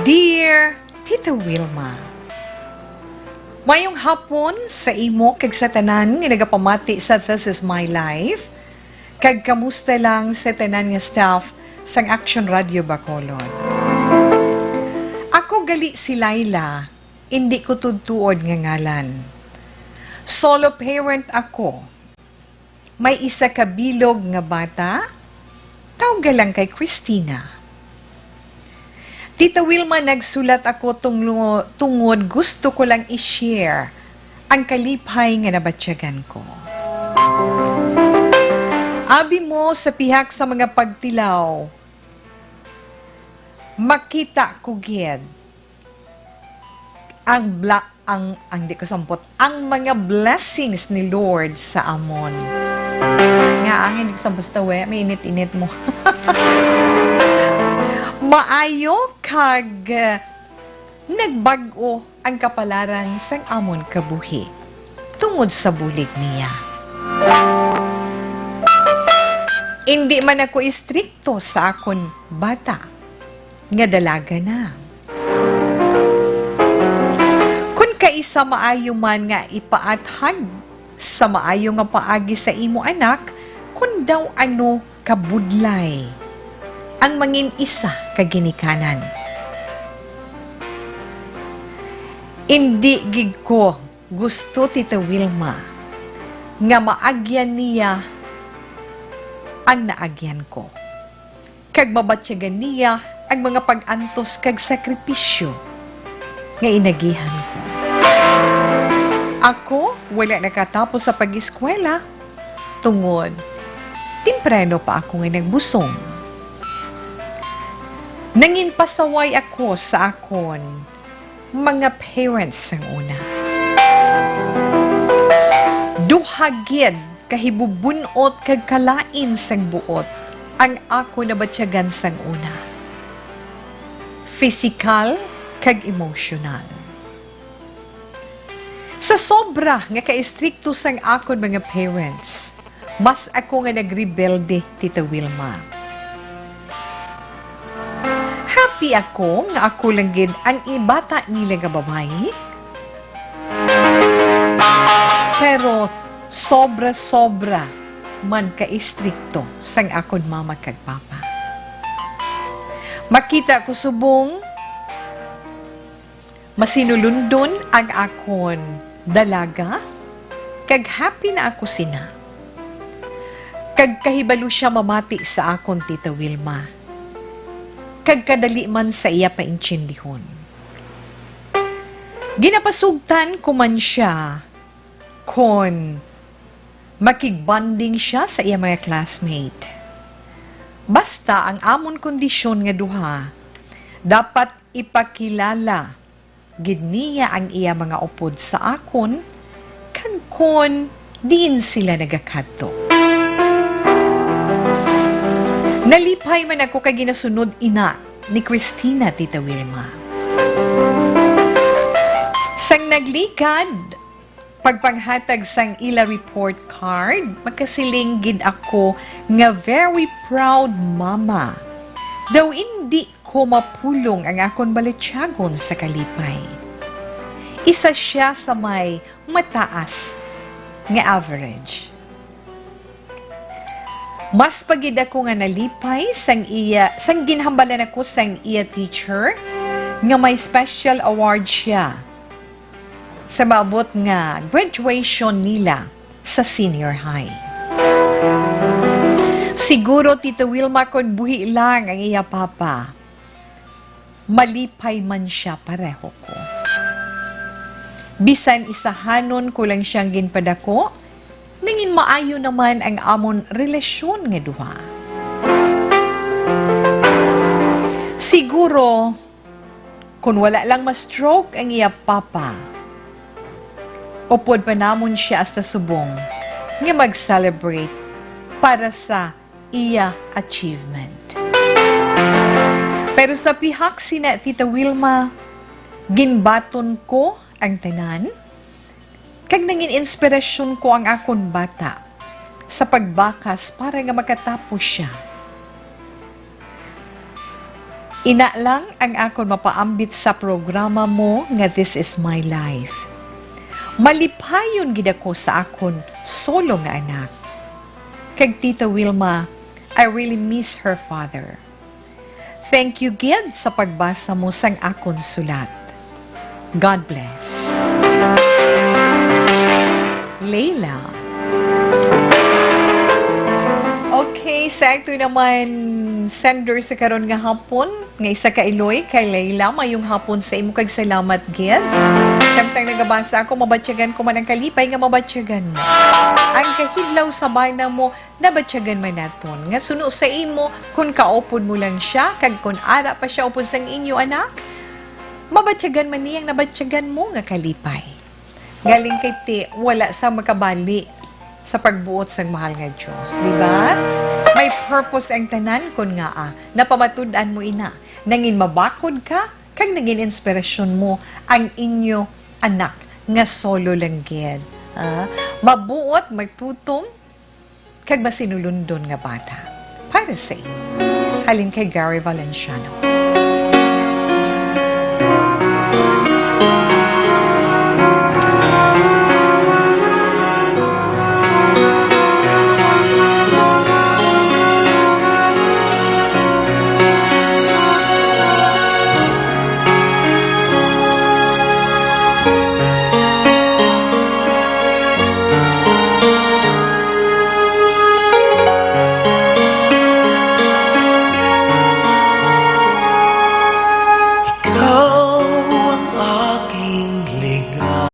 Dear Tita Wilma, mayong hapon sa imo kag sa tanan nga nagapamati sa This Is My Life, kag kamusta lang sa tanan nga staff sang Action Radio Bacolod. Ako gali si Laila, indi ko tudtuod nga ngalan. Solo parent ako. May isa ka bilog nga bata, tawga lang kay Christina. Tita Wilma, nagsulat ako tunglo-, tungod gusto ko lang i-share ang kalipay nga nabatyagan ko. Abi mo sa pihak sa mga pagtilaw, makita ko gid ang bla-, ang, ang di ko sampot, ang mga blessings ni Lord sa amon. Nga, ang hindi ko sampot sa tawe, may init-init mo. Maayo kag, eh, Nagbag-o ang kapalaran sang amon kabuhi tungod sa bulig niya. Indi man ako istrikto sa akon bata nga dalaga na. Kon kaisa maayo man nga ipaathag sa maayo nga paagi sa imo anak, kon daw ano kabudlay ang mangin-isa ka ginikanan. Indi gid ko gusto, Tita Wilma, nga maagyan niya ang naagyan ko, kag mabatyagan niya ang mga pag-antos kag sakripisyo nga inagihan ko. Ako wala nakatapos sa pag-eskwela tungod temprano pa ako nga nagbusong. Nanginpasaway ako sa akon mga parents sang una. Duha gid ka hibubun-ot kag kalain sang buot ang akon nabatyagan sang una, pisikal kag emosyonal. Sa sobra nga kaistrikto sang akon mga parents, mas ako nga nagrebelde, Tita Wilma. Happy ako nga ako lang gid ang ibata nila nga babayi. Pero sobra-sobra man ka istrikto sang akon mama kag papa. Makita ko subong masinulundon ang akon dalaga, kag happy na ako sina. Kag kahibalo sia mamati sa akon, Tita Wilma, kag kadali man sa iya paintsindihon. Ginapasugtan ko man sia kon makigbonding sia sa iya mga classmate. Basta ang amon kondisyon nga duha, dapat ipakilala gid niya ang iya mga upod sa akon, kag kon diin sila nagakadto. Nalipay man ako kay ginasunod ina ni Christina, Tita Wilma. Sang nagligad, pagpanghatag sang ila report card, makasiling gid ako nga very proud mama. Daw indi ko mapulong ang akon balatyagon sa kalipay. Isa sia sa may mataas nga average. Mas pa gid ako nga nalipay sang iya, sang ginhambalan ako sang iya teacher nga may special award sia sa maabot nga graduation nila sa senior high. Siguro, Tita Wilma, kon buhi lang ang iya papa, malipay man sia pareho ko. Bisan isahanon ko lang siyang ginpadako, nangin maayo naman ang amon relasyon nga duha. Siguro, kon wala lang ma-stroke ang iya papa, upod pa namon sia hasta subong nga mag-celebrate para sa iya achievement. Pero sa pihak sina Tita Wilma, ginbaton ko ang tanan, kag nangin inspirasyon ko ang akon bata sa pagbakas para nga makatapos sia. Ina lang ang akon mapaambit sa programa mo nga This Is My Life. Malipayon gid ako sa akon solo nga anak. Kag Tita Wilma, I really miss her father. Thank you gid sa pagbasa mo sang akon sulat. God bless. Leila. Okay, sa ato naman sender sa karon nga hapon, nga isa ka iloy kay Leila, mayong hapon sa imo kag salamat gid. Samtang nagabasa ako, mabatyagan ko man ang kalipay nga mabatyagan mo. Ang kahidlaw sa bana mo, nabatyagan man naton nga suno sa imo, kun kaupod mo lang sia, kag kun ara pa sia upod sang inyo anak, mabatyagan man niya ang nabatyagan mo nga kalipay. Galing kay ti, wala sa makabali sa pagbuot sang mahal nga Dios, di ba? May purpose ang tanan, kun ngaa, napamatud-an mo ina. Nangin mabakod ka, kag naging inspirasyon mo ang inyo anak nga solo lang gid. Ah, mabuot, magtutom, kag masinulundon nga bata. Para sa imo. Halin kay Gary Valenciano. Ikaw ang aking ligaya.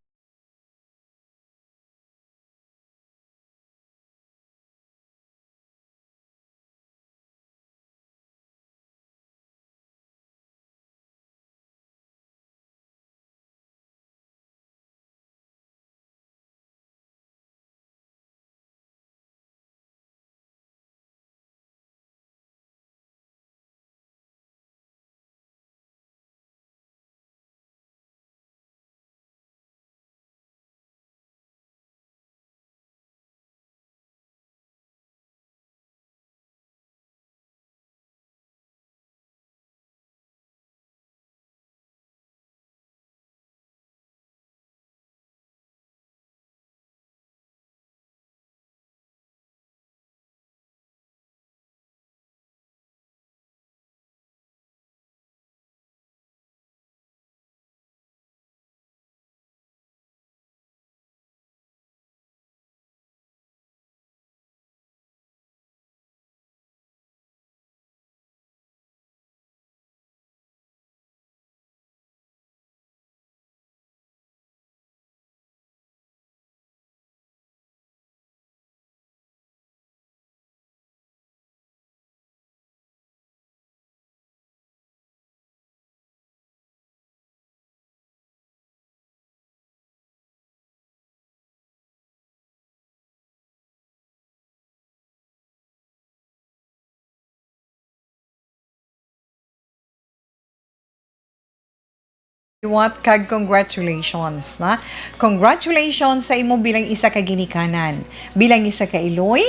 Liwat kag congratulations, na? Congratulations sa imo bilang isa ka ginikanan, bilang isa ka iloy,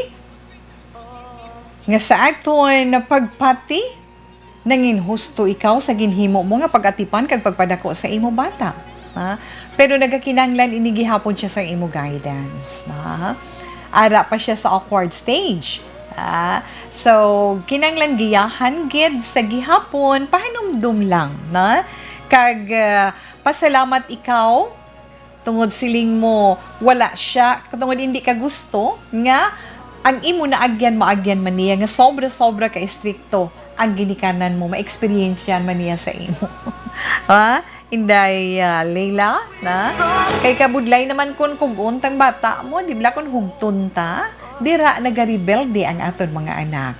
nga sa aton pagpati, nangin husto ikaw sa ginhimo mo nga pag-atipan kag pagpadako sa imo bata. Ha? Pero nagakinahanglan ini gihapon siya sa imo guidance. Ha? Ara pa siya sa awkward stage. Ah, so, kinahanglan giyahan gid sa gihapon, pahinumdom lang, na? Kag, ah, pasalamat ikaw, tungod siling mo, wala siya, tungod hindi ka gusto nga ang imo naagyan, maagyan man niya, nga sobra-sobra ka estrikto ang ginikanan mo, ma-experience man niya sa imo. Ha? Inday, ah, Leila, na? Kay kabudlay naman kun kug-on tang bata mo, di bala kun hugton ta, dira nagarebelde ang aton mga anak.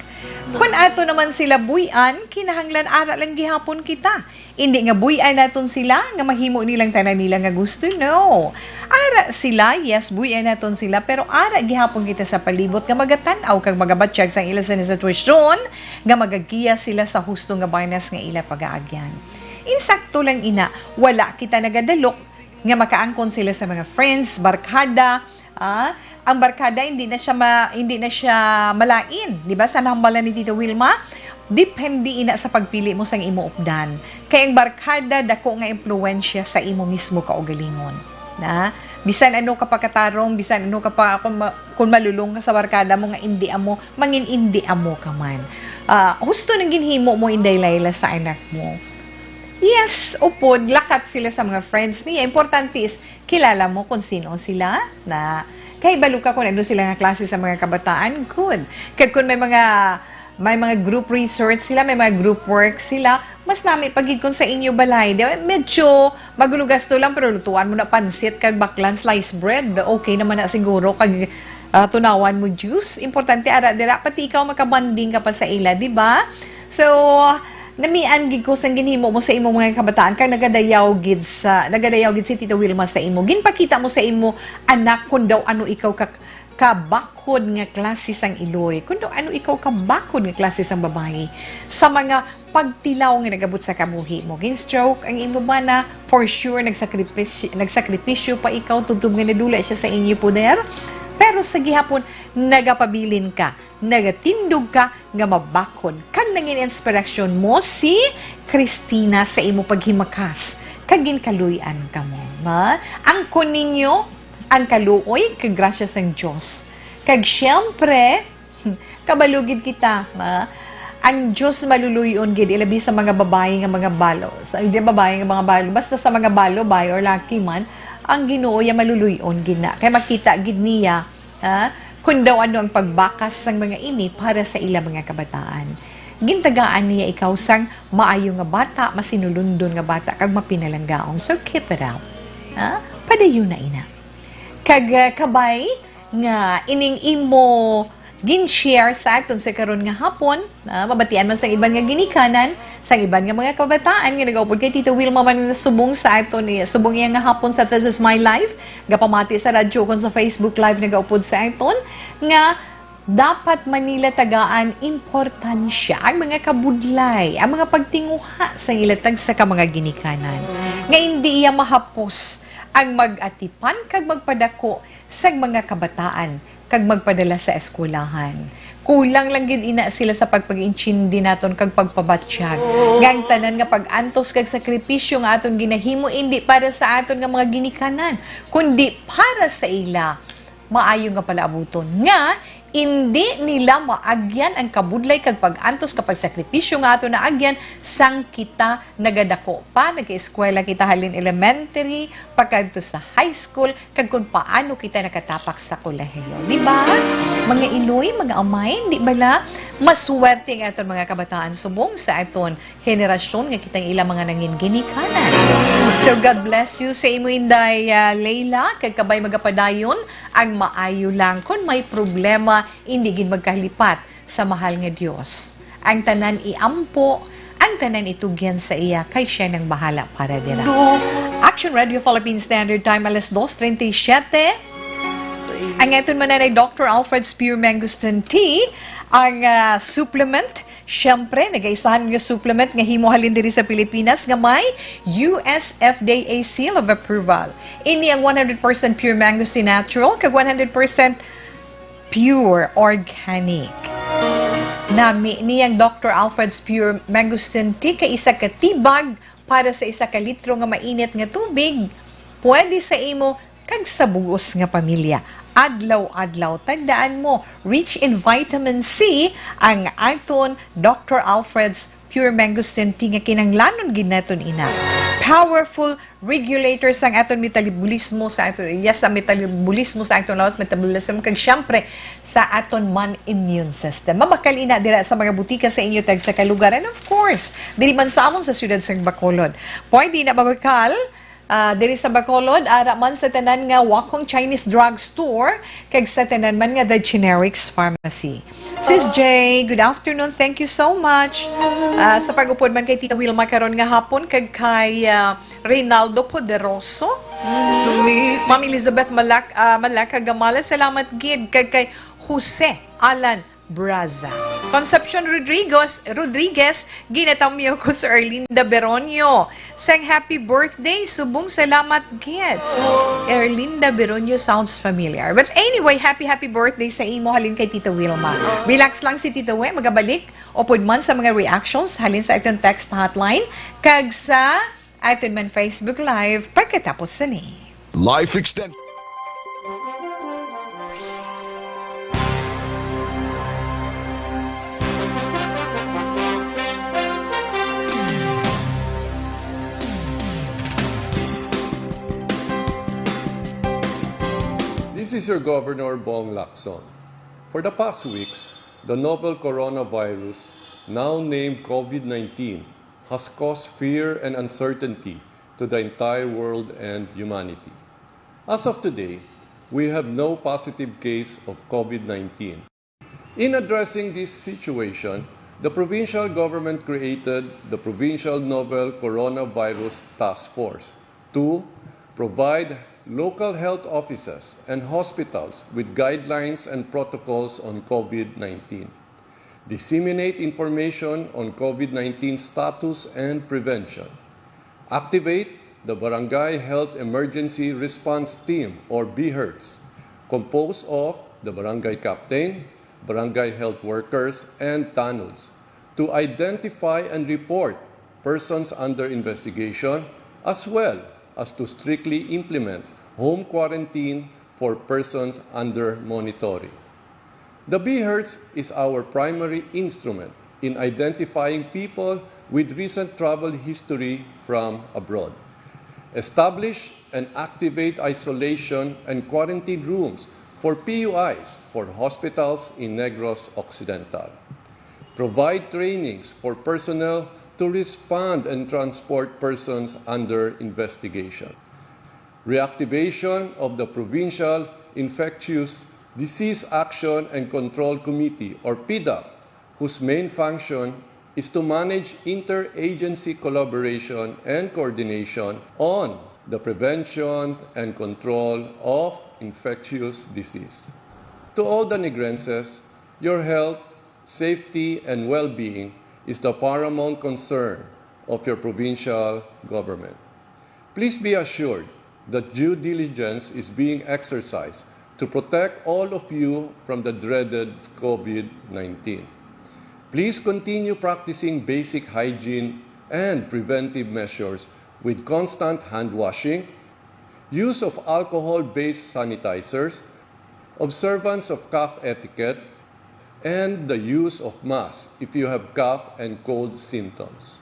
Kun ato naman sila buy-an, kinahanglan ara lang gihapon kita. Indi nga buy-an naton sila nga mahimo nilang tanan nila nga gusto, no. Ara sila, yes, buy-an naton sila, pero ara gihapon kita sa palibot nga magatan-aw kag magabatyag sang ila sa sitwasyon nga magagiya sila sa husto nga banas nga ila pagaagyan. Insakto lang ina, wala kita nagadalok nga makaangkon sila sa mga friends, barkada, ah, ang barkada hindi na siya ma-, hindi na siya malain, di ba? Sa nahambal ni Tita Wilma, depende ina sa pagpili mo sang imo updan. Kay ang barkada dako nga impluwensya sa imo mismo kaugalingon. Na, bisan ano ka pa katarong, bisan ano ka pa, kung ma-, kung malulong ka sa barkada mo nga indi amo, mangin indi amo ka man. Ah, husto nang ginhimo mo, Inday Laila, sa anak mo. Yes, upod, lakat sila sa mga friends niya. Importante is, kilala mo kung sino sila, na kahibalo ka kung ano sila nga klase sa mga kabataan, good. Kag kung may mga, may mga group research sila, may mga group work sila, mas nami pa gid kung sa inyo balay. Di ba? Medyo magulo gasto lang, pero lutuan mo na pansit kag baklan, sliced bread. Okay naman na siguro kag, ah, tunawan mo juice. Importante, ara dira, pati ikaw makabonding ka pa sa ila, di ba? So, namian gid ko sang ginhimo mo sa imong mga kabataan, kag nagadayaw gid sa, nagadayaw gid si Tita Wilma sa imo. Ginpakita mo sa imo anak kung daw ano ikaw ka, Kabakhod nga klase sang iloy, kuno ano ikaw kabakhod nga klase sang babayi. Sa mga pagtilaw nga nagabot sa kabuhi mo, gin-stroke ang imo bana, for sure, nagsakripisyo, nagsakripisyo pa ikaw tubtob nga nadula siya sa inyo poder. Pero sa gihapon, nagapabilin ka, nagatindog ka nga mabakhod, kag nangin inspirasyon mo si Christina sa imo paghimakas, kag ginkaluy-an kamo. Ma, angkon ninyo ang kaluoy kag grasya sang Dios. Kag siyempre, kabalo gid kita, ma, ang Dios maluluy-on gid, ilabi sa mga babayi nga mga balo. Sa, hindi babayi nga mga balo, basta sa mga balo, bay, or laki man, ang Ginoo ya maluluy-on gid na. Kay makita gid niya, ha, kung daw ano ang pagbakas sang mga ini para sa ila mga kabataan. Gintagaan niya ikaw sang maayo nga bata, masinulundon nga bata, kag mapinalanggaon. So, keep it up. Ha? Padayon na ina. Kag, ah, kabay nga ining imo gin-share sa aton sa karon nga hapon, ah, mabatian man sang iban nga ginikanan, sang iban nga mga kabataan nga nagaupod kay Tita Wilma man subong sa aton, eh, subong iya nga hapon sa This Is My Life, gapamati sa radyo kon sa Facebook Live nagaupod sa aton, nga dapat man nila tagaan importansya ang mga kabudlay, ang mga pagtinguha sa ila tagsa ka mga ginikanan, nga hindi iya mahapos ang mag-atipan kag magpadako sang mga kabataan kag magpadala sa eskwelahan. Kulang lang gid ina sila sa pagpag-intindi naton kag pagpabatyag nga ang tanan nga pag-antos kag sakripisyo nga aton ginahimo indi para sa aton nga mga ginikanan, kundi para sa ila. Maayo nga palaabuton nga indi nila maagyan ang kabudlay kag pag-antos ka pagsakripisyo nga aton naagyan sang kita nagadako pa, nag-eskwela kita halin elementary, pakadto sa high school, kag kon paano kita nakatapak sa kolehiyo. Di ba? Mga iloy, mga amay, di bala? Maswerte ang aton mga kabataan subong sa aton henerasyon nga kita ang ila mga nangin ginikanan. So, God bless you sa imo, Inday, ah, Leila, kag kabay magapadayon ang maayo lang. Kon may problema, indi gid magkahalipat sa mahal nga Dios. Ang tanan iampo, ang tanan itugyan sa iya, kay siya nang bahala para dira. Action Radio Philippine Standard Time, alas dos treinta y siete. Ang aton mananay, Doctor Alfred's Pure Mangosteen Tea, ang, ah, supplement. Siyempre, nagaisahan nga supplement nga himo halin diri sa Pilipinas nga may U S F D A seal of approval. Ini ang one hundred percent pure mangosteen natural kag one hundred percent pure organic. Nami ni ang Doctor Alfred's Pure Mangosteen Tea kay isa ka tea bag para sa isa ka litro nga mainit nga tubig. Pwede sa imo kag sa bug-os nga pamilya. Adlaw-adlaw, tandaan mo, rich in vitamin C ang aton Doctor Alfred's Pure Mangosteen Tea nga kinahanglanon gid naton ina. Powerful regulator sang aton metabolismo, sa aton, yes, sa metabolismo sa aton lawas, metabolism, kag siyempre sa aton man immune system. Mabakal ina dira sa mga butika sa inyo tagsa ka lugar. And of course, diri man sa amon sa siyudad sang Bacolod. Pwede na mabakal, ah, diri sa Bacolod, ara man sa tanan nga Wakong Chinese Drug Store, kag sa tanan man nga The Generics Pharmacy. Sis J, good afternoon. Thank you so much. Ah, sa pag-upod man kay Tita Wilma karon nga hapon, kag kay, ah, Reynaldo Poderoso. Ma'am Elizabeth Malak-, ah, Malaka Gamala, salamat gid. Kag kay Jose Alan Braza. Concepcion Rodriguez, Rodriguez, ginatamyo ko sa Erlinda Beronio. Sang happy birthday, subong salamat gid. Erlinda Beronio sounds familiar. But anyway, happy, happy birthday sa imo halin kay Tita Wilma. Relax lang si Tita Wi, magabalik upod man sa mga reactions halin sa aton text hotline kag sa aton man Facebook Live pagkatapos sini. Life extend. This is your Governor Bong Lacson. For the past weeks, the novel coronavirus, now named COVID nineteen, has caused fear and uncertainty to the entire world and humanity. As of today, we have no positive case of COVID nineteen. In addressing this situation, the provincial government created the Provincial Novel Coronavirus Task Force to provide local health offices and hospitals with guidelines and protocols on COVID nineteen. Disseminate information on COVID nineteen status and prevention. Activate the Barangay Health Emergency Response Team, or BHERTs, composed of the barangay captain, barangay health workers, and tanods to identify and report persons under investigation, as well as to strictly implement home quarantine for persons under monitoring. The BHERTs is our primary instrument in identifying people with recent travel history from abroad. Establish and activate isolation and quarantine rooms for P U Is for hospitals in Negros Occidental. Provide trainings for personnel to respond and transport persons under investigation. Reactivation of the Provincial Infectious Disease Action and Control Committee, or PIDAC, whose main function is to manage interagency collaboration and coordination on the prevention and control of infectious disease. To all the Negrenses, your health, safety, and well-being is the paramount concern of your provincial government. Please be assured that due diligence is being exercised to protect all of you from the dreaded COVID nineteen. Please continue practicing basic hygiene and preventive measures with constant hand washing, use of alcohol-based sanitizers, observance of cough etiquette, and the use of masks if you have cough and cold symptoms.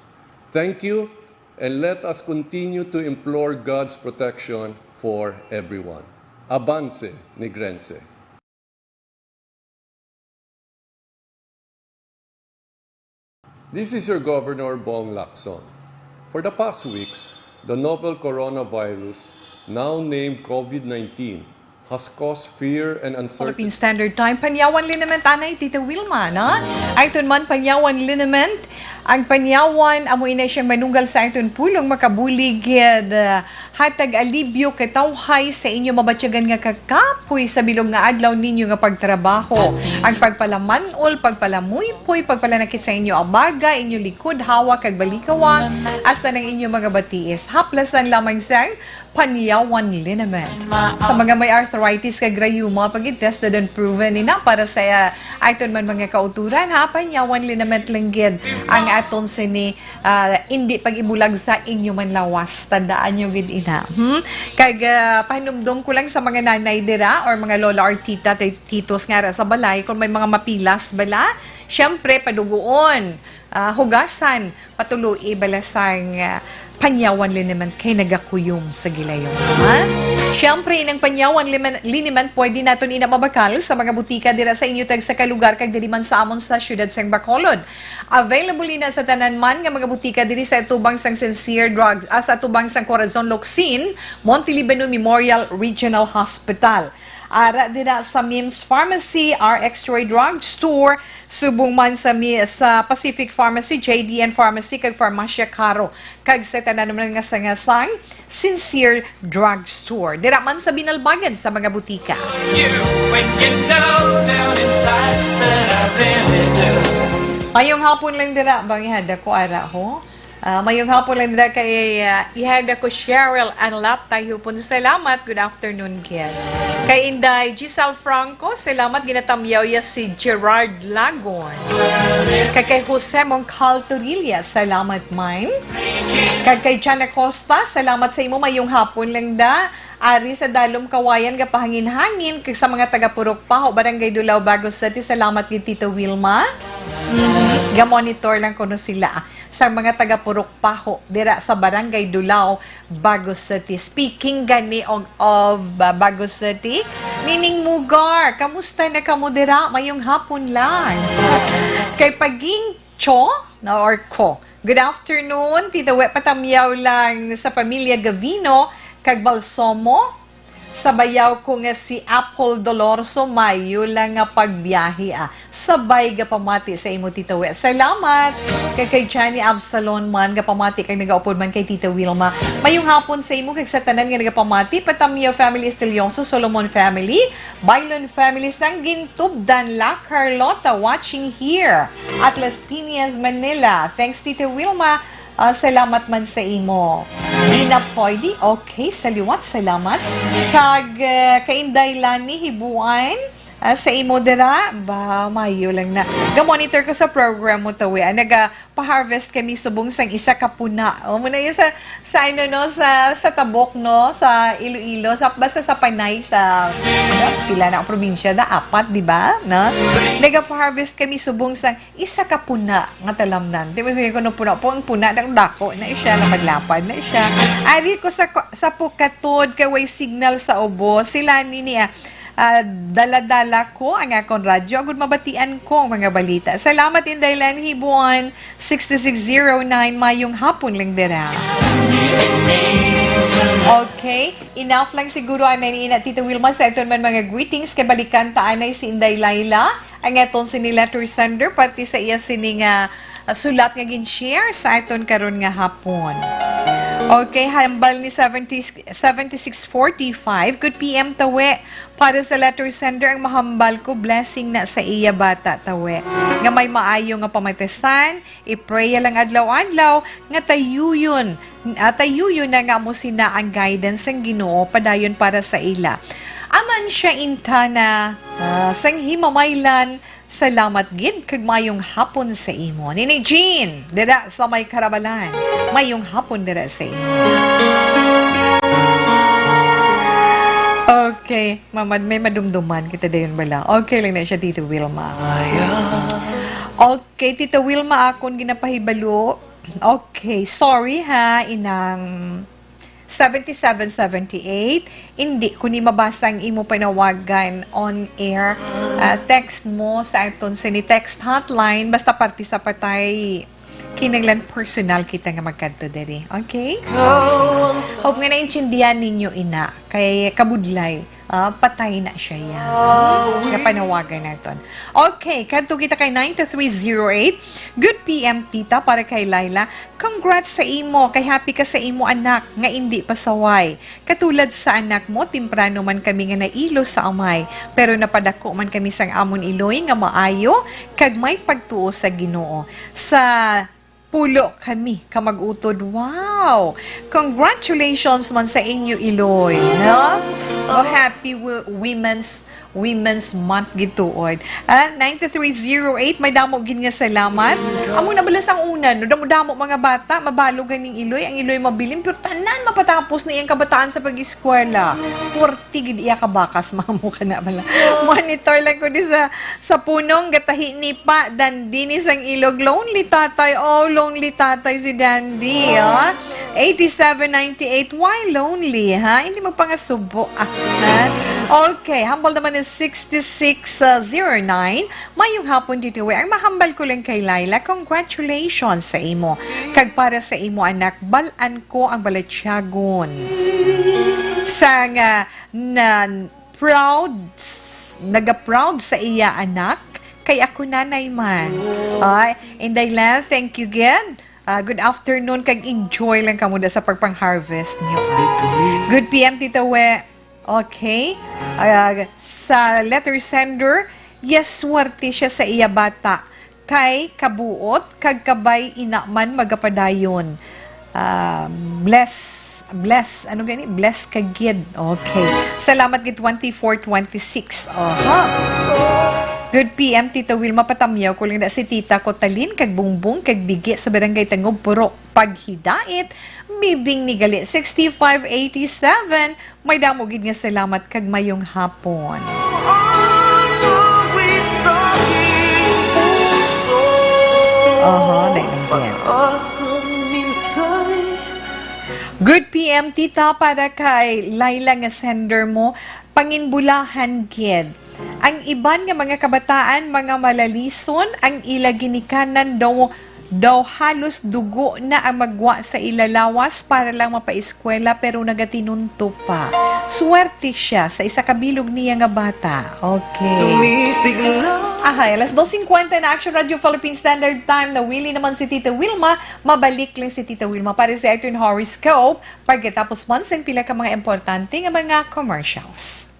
Thank you, and let us continue to implore God's protection for everyone. Abante, Negrense. This is your Governor, Bong Lacson. For the past weeks, the novel coronavirus, now named COVID nineteen, has caused fear and uncertainty. Philippine Standard Time, Panyawan Liniment, anay, Tita Wilma, na? Ayton man, Panyawan Liniment, ang Panyawan, amo ina siyang manunggal sa ayton pulong, makabulig, uh, hatag alibyo, katawhay sa inyo mabatyagan nga kakapoy sa bilog nga adlaw ninyo nga pagtrabaho. Ang pagpalaman-ol, pagpalamuypoy, pagpalanakit sa inyo abaga, inyo likod, hawak, kag balikawa, hasta nang inyo mga batiis. Haplasan lamang sang Panyawan Liniment. Sa mga may arthritis kag rayuma, pag-tested and proven ina para sa, uh, ayton man mga kauturan, ha, Panyawan Liniment lang gid ang aton sini, ah, indi pag-ibulag sa inyo man lawas. Tandaan nyo gid ina. Hmm? Kag, ah, pahinumdom ko lang sa mga nanay dira or mga lola or tita, ti-, titos nga ara sa balay, kung may mga mapilas bala, syempre, paduguon, ah, hugasan, patuloi bala sang, ah, Panyawan Liniment kay nagakuyom sa gilayon, ha? Siyempre, inang Panyawan Limen-, Liniment pwede naton ina mabakal sa mga butika dira sa inyo tagsa ka lugar kag diri man sa amon sa siyudad sang Bacolod. Available ina sa tanan man nga mga butika diri sa atubang sang Sincere Drug, ah, sa atubang sang Corazon Locsin, Monte Libano Memorial Regional Hospital. Ara dira sa Mims Pharmacy, R X Troy Drug Store, subong man sa mi-, sa Pacific Pharmacy, J D N Pharmacy, kag Farmacia Caro, kag sa tanan man nga sanga sang Sincere Drug Store. Dira man sa Binalbagan sa mga butika. You, when you know down inside that I really do. Mayong hapon lang dira, bang ihanda ko ara, ho? Ah, mayong hapon lang dira kay, ah, ihanda ko Cheryl Ann Laptay Hupon. Salamat, good afternoon, gid. Kay Inday Giselle Franco, salamat, ginatamyaw ya si Gerard Lagon. Kag kay Jose Mongcal Torilla, salamat man. Kag kay Chana Costa, salamat sa imo, mayong hapon lang da. Ari sa Dalom Kawayan, gapahangin-hangin, kag sa mga taga Purok Paho, Barangay Dulao, Bago City, salamat gid, Tito Wilma. Mhm. Ga-monitor lang kuno sila sa mga taga Purok Paho dira sa Barangay Dulao, Bago City. Speaking gani og, of, uh, Bago City, Nining Mugar, kamusta na kamo dira? Mayong hapon lang. Kay Paging Cho, no, or Ko. Good afternoon, Tita We, patamyaw lang sa pamilya Gavino kag Balsomo. Sa bayaw ko nga si Apple Dolorso, mayo lang nga pagbiyahe, ah. Sabay gapamati sa imo, Tita We. Salamat. Kay, kay Johnny Absalon man, gapamati kag nagaupod man kay Tita Wilma. Mayong hapon sa imo kag sa tanan nga nagapamati. Patamyo family, Estilioso, Solomon family, Bailon family, sang Gintubdan, La Carlota, watching here. Atlas Piñas, Manila. Thanks, Tita Wilma. Ah, salamat man sa imo. Dina Poydi, okay, sa liwat, salamat. Kag, eh, kay Inday Lani Hibuan, ah, sa imo dira, ba, mayo lang na. Ga-monitor ko sa program mo, Tawi. Ah, naga-, pa-harvest kami subong sang isa ka puna. O, muna yun sa, sa ano, no, sa, sa Tabok, no, sa Iloilo, sa, basta sa Panay, sa, pila na ang probinsya, na apat, di ba? No? Naga-harvest kami subong sang isa ka puna nga talamnan. Di ba, sige ko, no, puna po ang puna, dang dako na siya, lapad-lapad na siya. Ari ko sa, sa Pukatod, kay way signal sa ubos. Sila ni niya, ah, dala-dala ko ang akong radyo, agud mabatian ko ang mga balita. Salamat, Inday Len Hibuan, six two six zero nine. Mayong hapon lang dira. Okay, enough lang siguro ang naniina, Tita Wilma, sa aton man mga greetings. Kay balikan ta anay si Inday Laila, ang aton sini letter sender, parte sa iya sini nga, ah, sulat nga gin-share sa aton karon nga hapon. Okay, hambal ni seventy, seventy-six forty-five, "Good P M, Tawi. Para sa letter sender, ang mahambal ko, blessing na sa iya bata, Tawi, nga may maayo nga pamatisan, i-pray lang adlaw-adlaw, nga tayuyon, ah, tayuyon na nga amo sina ang guidance sang Ginoo padayon para sa ila." Aman siya intana, ah, sang himamaylan, salamat gid kag mayong hapon sa imo. Nini Jean, dira sa may Karabalan. Mayong hapon dira sa imo. Okay, mamad, may madumduman kita dayon bala. Okay lang na siya, Tito Wilma. Okay, Tito Wilma, akon ginapahibalo. Okay, sorry ha, inang seventy-seven seventy-eight. Hindi ko ni mabasa ang imo panawagan on air. Ah, text mo sa aton sini text hotline, basta parte sa patay. Kinahanglan personal kita nga magkadto diri. Okay? Hope nga naintindihan ninyo, ina. Kay kabudlay, ah, patay na siya, ya. Nga panawagan naton. Okay, kadto kita kay nine two three zero eight. "Good P M, tita, para kay Laila. Congrats sa imo, kay happy ka sa imo anak nga indi pasaway. Katulad sa anak mo, temprano man kami nga nailo sa amay, pero napadako man kami sang amon iloy nga maayo kag may pagtuo sa Ginoo. Sa pulo kami ka mag-utod." Wow! Congratulations man sa inyo, iloy, no? Oh, happy wo-, Women's Women's Month gituod. Ah, nine three zero eight, may damo gid nga salamat. Amo na bala sang una, no? Damo-damo mga bata, mabalo ganing iloy, ang iloy mabilin, pero tanan mapatapos na iyang kabataan sa pag-eskwela. Purti gid iya ka bakas, mamo ka na bala. Monitor lang ko di sa, sa punong gatahi ni Pa Dandi ni sang ilog. Lonely tatay, oh, lonely tatay si Dandi, ah. Eighty-seven ninety-eight, why lonely, ha? Hindi magpangasubo, ah, ha? Okay, hambal naman is sixty-six zero nine. "Mayong hapon, Tito Wi. Ang mahambal ko lang kay Laila, congratulations sa imo. Kag para sa imo anak, bal-an ko ang balatyagon. Sang, ah, na proud, naga-proud sa iya anak, kay ako nanay man." Ay, Inday Laila, thank you gid. Ah, good afternoon, kag enjoy lang kamo da sa pagpang-harvest niyo, ah. Good P M, Tita We. Okay. Ah, sa letter sender, yes, swerte siya sa iya bata. Kay kabuot, kag kabay ina man magapadayon. Ah, bless, bless, ano gani? Bless ka gid. Okay. Salamat gid, twenty-four twenty-six. Aha. Good P M, Tita Wilma, patamyaw ko lang na si Tita Kotalin, kag Bungbong, kag Bigi sa Barangay Tangob, Purok Paghidait, Bibing ni Gali, sixty-five eighty-seven. May damo gid nga salamat kag mayong hapon. Aha, dai lang yan. Good P M, tita, para kay Laila nga sender mo, panginbulahan gid. Ang iban nga mga kabataan, mga malalison, ang ila ginikanan daw Daw halos dugo na ang magwa sa ila lawas para lang mapaeskwela, pero nagatinunto pa. Swerte siya sa isa ka bilog niya nga bata. Okay. Ahay, alas dos cincuenta na, Action Radio Philippine Standard Time. Nawili naman si Tita Wilma. Mabalik lang si Tita Wilma para sa aton horoscope pagkatapos man sang pila ka mga importante nga mga commercials.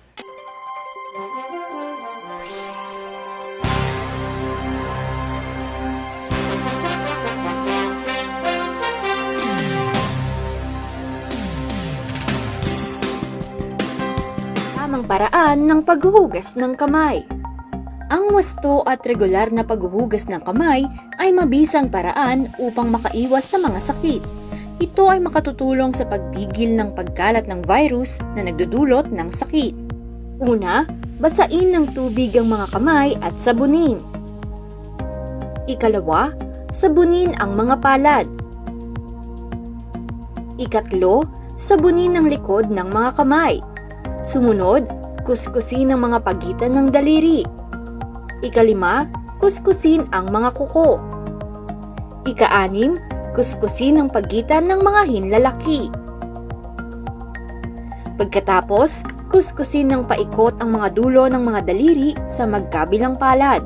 Tamang paraan ng paghuhugas ng kamay. Ang wasto at regular na paghuhugas ng kamay ay mabisang paraan upang makaiwas sa mga sakit. Ito ay makatutulong sa pagpigil ng pagkalat ng virus na nagdudulot ng sakit. Una, basain ng tubig ang mga kamay at sabunin. Ikalawa, sabunin ang mga palad. Ikatlo, sabunin ang likod ng mga kamay. Sumunod, kuskusin ang mga pagitan ng daliri. Ikalima, kuskusin ang mga kuko. Ikaanim, kuskusin ang pagitan ng mga hinlalaki. Pagkatapos, kuskusin ng paikot ang mga dulo ng mga daliri sa magkabilang palad.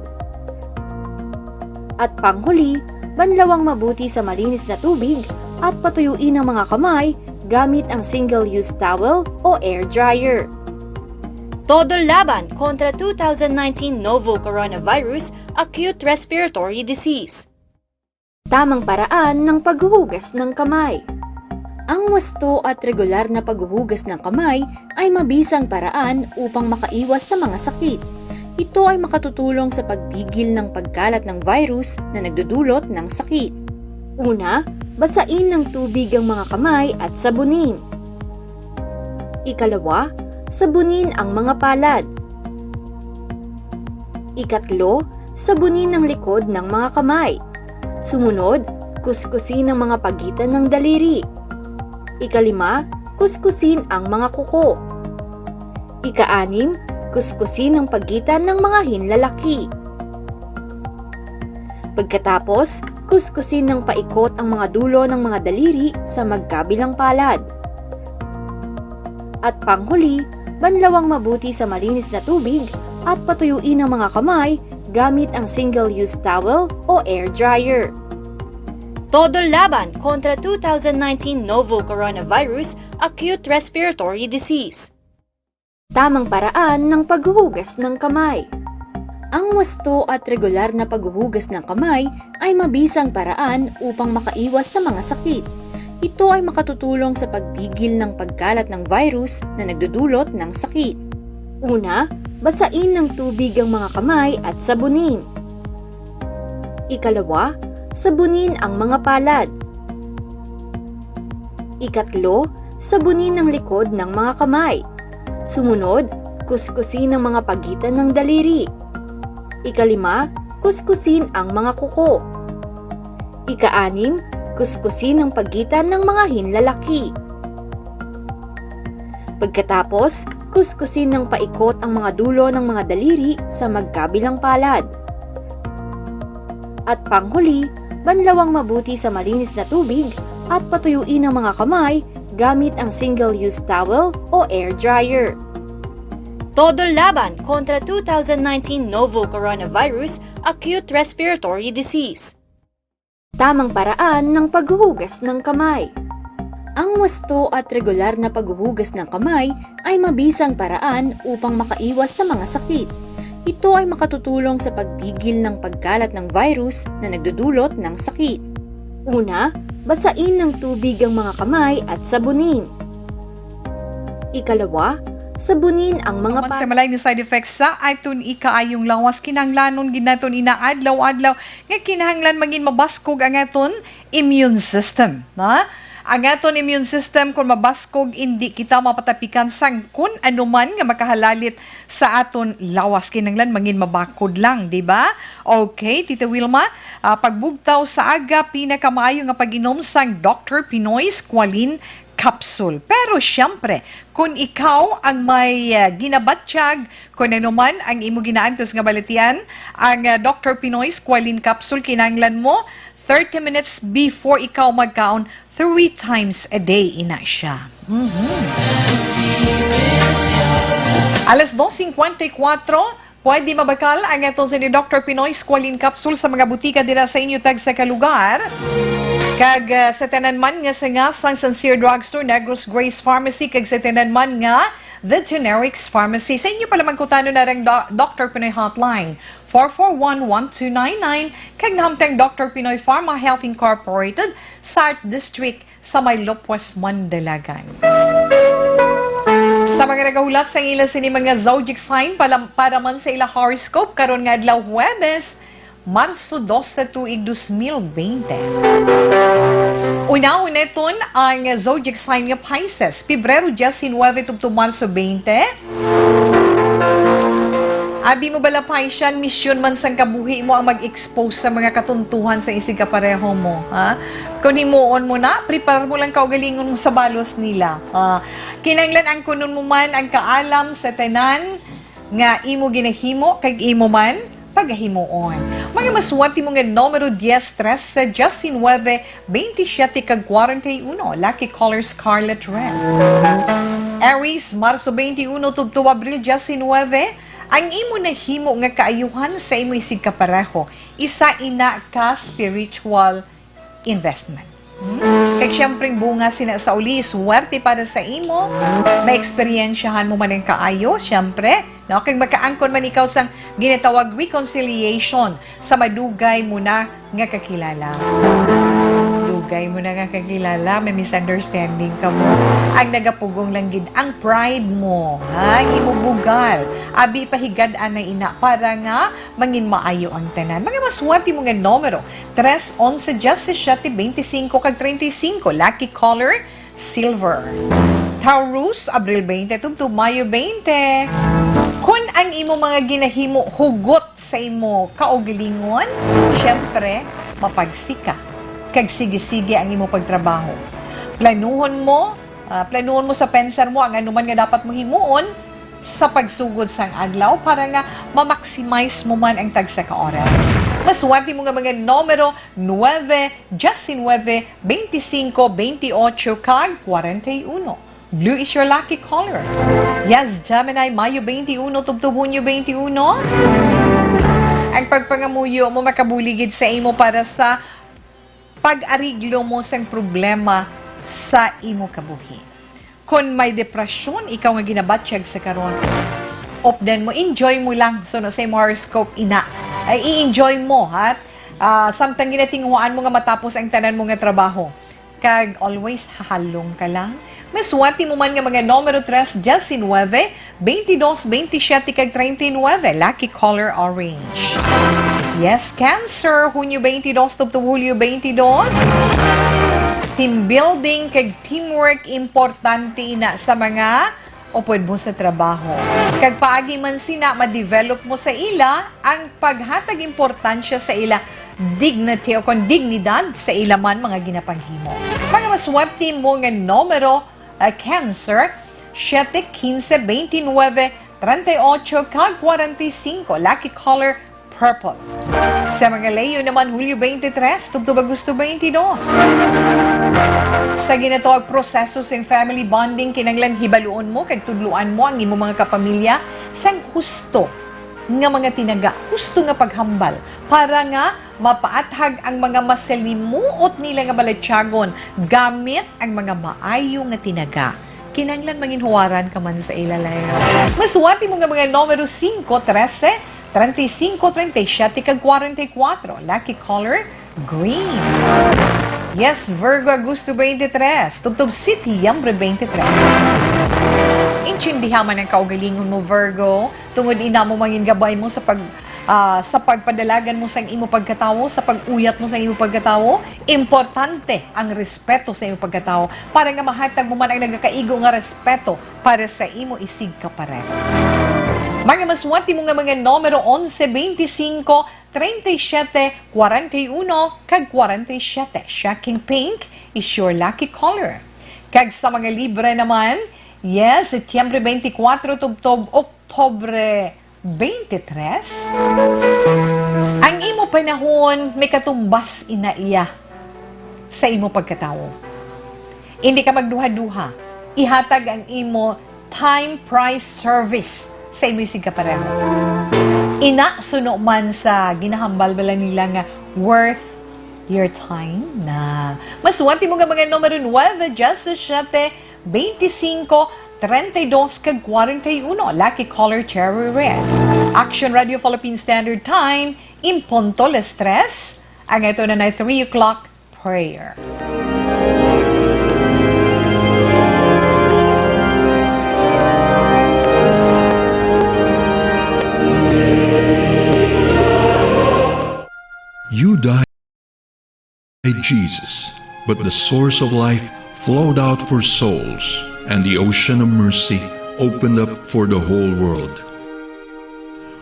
At panghuli, banlawang mabuti sa malinis na tubig at patuyuin ang mga kamay gamit ang single-use towel o air dryer. Todo laban kontra two thousand nineteen novel coronavirus acute respiratory disease. Tamang paraan ng paghuhugas ng kamay. Ang wasto at regular na paghuhugas ng kamay ay mabisang paraan upang makaiwas sa mga sakit. Ito ay makatutulong sa pagpigil ng pagkalat ng virus na nagdudulot ng sakit. Una, basain ng tubig ang mga kamay at sabunin. Ikalawa, sabunin ang mga palad. Ikatlo, sabunin ang likod ng mga kamay. Sumunod, kuskusin ang mga pagitan ng daliri. Ikalima, kuskusin ang mga kuko. Ikaanim, kuskusin ang pagitan ng mga hinlalaki. Pagkatapos, kuskusin ng paikot ang mga dulo ng mga daliri sa magkabilang palad. At panghuli, banlawang mabuti sa malinis na tubig at patuyuin ang mga kamay gamit ang single-use towel o air dryer. Todo laban kontra two thousand nineteen novel coronavirus acute respiratory disease. Tamang paraan ng paghuhugas ng kamay. Ang wasto at regular na paghuhugas ng kamay ay mabisang paraan upang makaiwas sa mga sakit. Ito ay makatutulong sa pagpigil ng pagkalat ng virus na nagdudulot ng sakit. Una, basain ng tubig ang mga kamay at sabunin. Ikalawa, sabunin ang mga palad. Ikatlo, sabunin ang likod ng mga kamay. Sumunod, kuskusin ang mga pagitan ng daliri. Ikalima, kuskusin ang mga kuko. Ikaanim, kuskusin ang pagitan ng mga hinlalaki. Pagkatapos, kuskusin ng paikot ang mga dulo ng mga daliri sa magkabilang palad. At panghuli, banlawang mabuti sa malinis na tubig at patuyuin ang mga kamay gamit ang single-use towel o air dryer. Todo laban kontra two thousand nineteen novel coronavirus acute respiratory disease. Tamang paraan ng paghuhugas ng kamay. Ang wasto at regular na paghuhugas ng kamay ay mabisang paraan upang makaiwas sa mga sakit. Ito ay makatutulong sa pagpigil ng pagkalat ng virus na nagdudulot ng sakit. Una, basain ng tubig ang mga kamay at sabunin. Ikalawa, sabunin ang mga Human pa- sa malay nga side effects sa aton ikaayong lawas, kinahanglanon gid naton ina adlaw-adlaw nga kinahanglan mangin mabaskog ang aton immune system, na? Ang aton immune system, kung mabaskog, indi kita mapatapikan sang kun ano man nga makahalalit sa aton lawas. Kinahanglan mangin mabakod lang, di ba? Okay, Tita Wilma, ah, pagbugtaw sa aga, pinakamaayo nga pag-inom sang Doctor Pinoy Squalene Capsule. Pero siyempre, kung ikaw ang may, ah, ginabatyag, kung ano man ang imo ginaantos nga balatian, ang, ah, Doctor Pinoy Squalene Capsule, kinahanglan mo thirty minutes before ikaw magkaon, three times a day ina siya. Mhm. Alas dos cincuenta y cuatro, pwede mabakal ang ato sa ni Doctor Pinoy Squalene Capsule sa mga butika dira sa inyo tagsa ka lugar. Kag, ah, sa tanan man nga sanga sang San Sir Drugstore, Negros Grace Pharmacy, kag sa tanan man nga The Generics Pharmacy. Sa inyo pala magkutano na rang Do-, Doctor Pinoy Hotline, four four one, one two nine nine, kag nahamtang Doctor Pinoy Pharma Health Incorporated, South District, sa may Lopez, Mandalagan. Sa mga nagahulat sa ila sini mga zodiac sign pala, para man sa ila horoscope karon nga adlaw, Huwebes, Marso dos sa tuig dos mil bente. Unahon naton ang zodiac sign nga Pisces, Pebrero diecinuebe tubtob Marso bente. Abi mo bala, Pisces, misyon man sang kabuhi mo ang mag-expose sa mga katuntuhan sa isig kapareho mo, ha? Kung himuon mo na, prepare mo lang kaugalingon mo sa balos nila. Ah, kinahanglan angkunon mo man ang kaalam sa tanan nga imo ginahimo kag imo man pagahimuon. Mga maswerte mo nga numero dies, trese, diecinuebe, veintisiete, kag kwarenta y uno. Lucky color scarlet red. Aries, Marso twenty-one tubtob Abril diecinuebe, ang imo nahimo nga kaayuhan sa imo isig kapareho, isa ina ka spiritual investment. Hmm? Kag siyempre, ang bunga sina sa uli, swerte para sa imo. Maeksperiensyahan mo man ang kaayo, siyempre. No? Kag makaangkon man ikaw sang ginatawag reconciliation sa madugay mo na nga kakilala. Dugay mo na nga kakilala, may misunderstanding ka mo. Ang nagapugong lang gid ang pride mo, ha? Ang imo bugal. Abi, pahigad-an na ina para nga mangin maayo ang tanan. Mga maswerte mo nga numero, tres, onse, diecisiete, veinticinco, kag treinta y cinco. Lucky color, silver. Taurus, Abril twenty tubtob Mayo twenty. Kon ang imo mga ginahimo hugot sa imo kaugalingon, siyempre, mapagsika kag sige-sige ang imo pagtrabaho. Planuhon mo, ah, planuhon mo sa pensar mo ang anuman nga dapat mo himuon sa pagsugod sang adlaw para nga ma-maximize mo man ang tagsa ka oras. Maswerte mo nga mga numero, nuebe, diecinuebe, veinticinco, veintiocho, kag kwarenta y uno. Blue is your lucky color. Yes, Gemini, Mayo twenty-one tubtob Hunyo twenty-one. Ang pagpangamuyo mo makabuligid sa imo para sa pag-ariglo mo sang problema sa imo kabuhi. Kon may depresyon ikaw nga ginabatyag sa karon, updan mo, enjoy mo lang. So, no, sa imo horoscope, ina, ay i-enjoy mo, ha? Ah, samtang ginatinguhaan mo nga matapos ang tanan mo nga trabaho. Kag always hahalong ka lang. Maswerte mo man nga mga numero tres, diecinuebe, veintidós, veintisiete, kag treinta y nuebe. Lucky color orange. Yes, Cancer, Hunyo twenty-two tubtob Hulyo twenty-two. Team building kag teamwork importante ina sa mga upod mo sa trabaho. Kag paagi man sina, ma-develop mo sa ila ang paghatag importansya sa ila dignity o kon dignidad sa ila man mga ginapanghimo. Mga maswerte mo nga numero, ah, Cancer, siete, quince, veintinuebe, treinta y ocho, kag kwarenta y cinco. Lucky color, purple. Sa mga Leo naman, Hulyo twenty-three tubtob Agosto twenty-two. Sa ginatawag proseso sing family bonding, kinahanglan hibaluon mo kag tudloan mo ang imo mga kapamilya sang husto nga mga tinaga, husto nga paghambal para nga mapaathag ang mga masalimuot nila nga balatyagon gamit ang mga maayo nga tinaga. Kinahanglan manginhuwaran ka man sa ila, Leo. Maswerte mo nga mga numero singko, trese, treinta y cinco, treinta y siete, kag kwarenta y kuwatro. Lucky color, green. Yes, Virgo, Agosto twenty-three, tubtob Setyembre twenty-three. Intindiha man ang kaugalingon mo, Virgo, tungod ina mo mangin gabay mo sa pag, ah, sa pagpadalagan mo sang imo pagkatawo, sa pag-uyat mo sang imo pagkatawo. Importante ang respeto sa imo pagkatawo para nga mahatag mo man ang nagakaigo nga respeto para sa imo isig kapareho. Mga maswerte mo nga mga numero, onse, beintisinko, treinta y siete, kwarenta y uno, kag kwarenta y siete. Shocking pink is your lucky color. Kag sa mga Libra naman, yes, Setyembre twenty-four tubtob Oktubre twenty-three. Ang imo panahon may katumbas ina iya sa imo pagkatawo. Hindi ka magduha-duha. Ihatag ang imo time price service sa imo isig kapareho. Ina, suno man sa ginahambal bala nila nga worth your time na. Masuwat mo nga mga numero nuebe, diyasisiete, beintisinko, treinta y dos, kag kwarenta y uno. Lucky Color Cherry Red. Action Radio Philippine Standard Time, in punto las tres. Ang ito na na three o'clock prayer. You died, Jesus, but the source of life flowed out for souls, and the ocean of mercy opened up for the whole world.